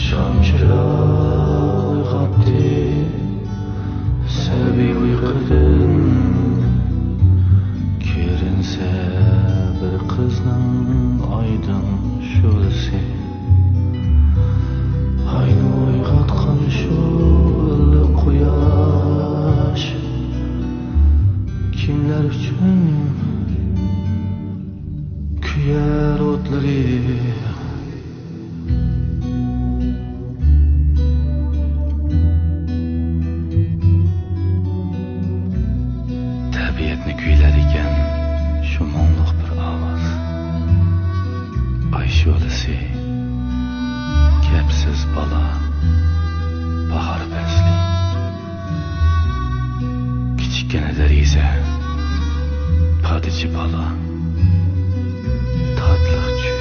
شام چىراغ ئويغاتتى سەبىي ئۇيقۇدىن، كۆرۈنسە بىر قىزنىڭ ئايدىڭ شولىسى. ئاينى ئويغاتقان شۇ ئىللىق قۇياش، كىملەر ئۈچۈن كۆيەر ئوتلىرى؟ تەبىئەتنى كۈيلەر ئىكەن شۇ مۇڭلۇق بىر ئاۋاز. ئاي شولىسى، كەپسىز بالا، باھار پەسلى. كىچىككىنە دېرىزە، پادىچى بالا، تاتلىق چۈش.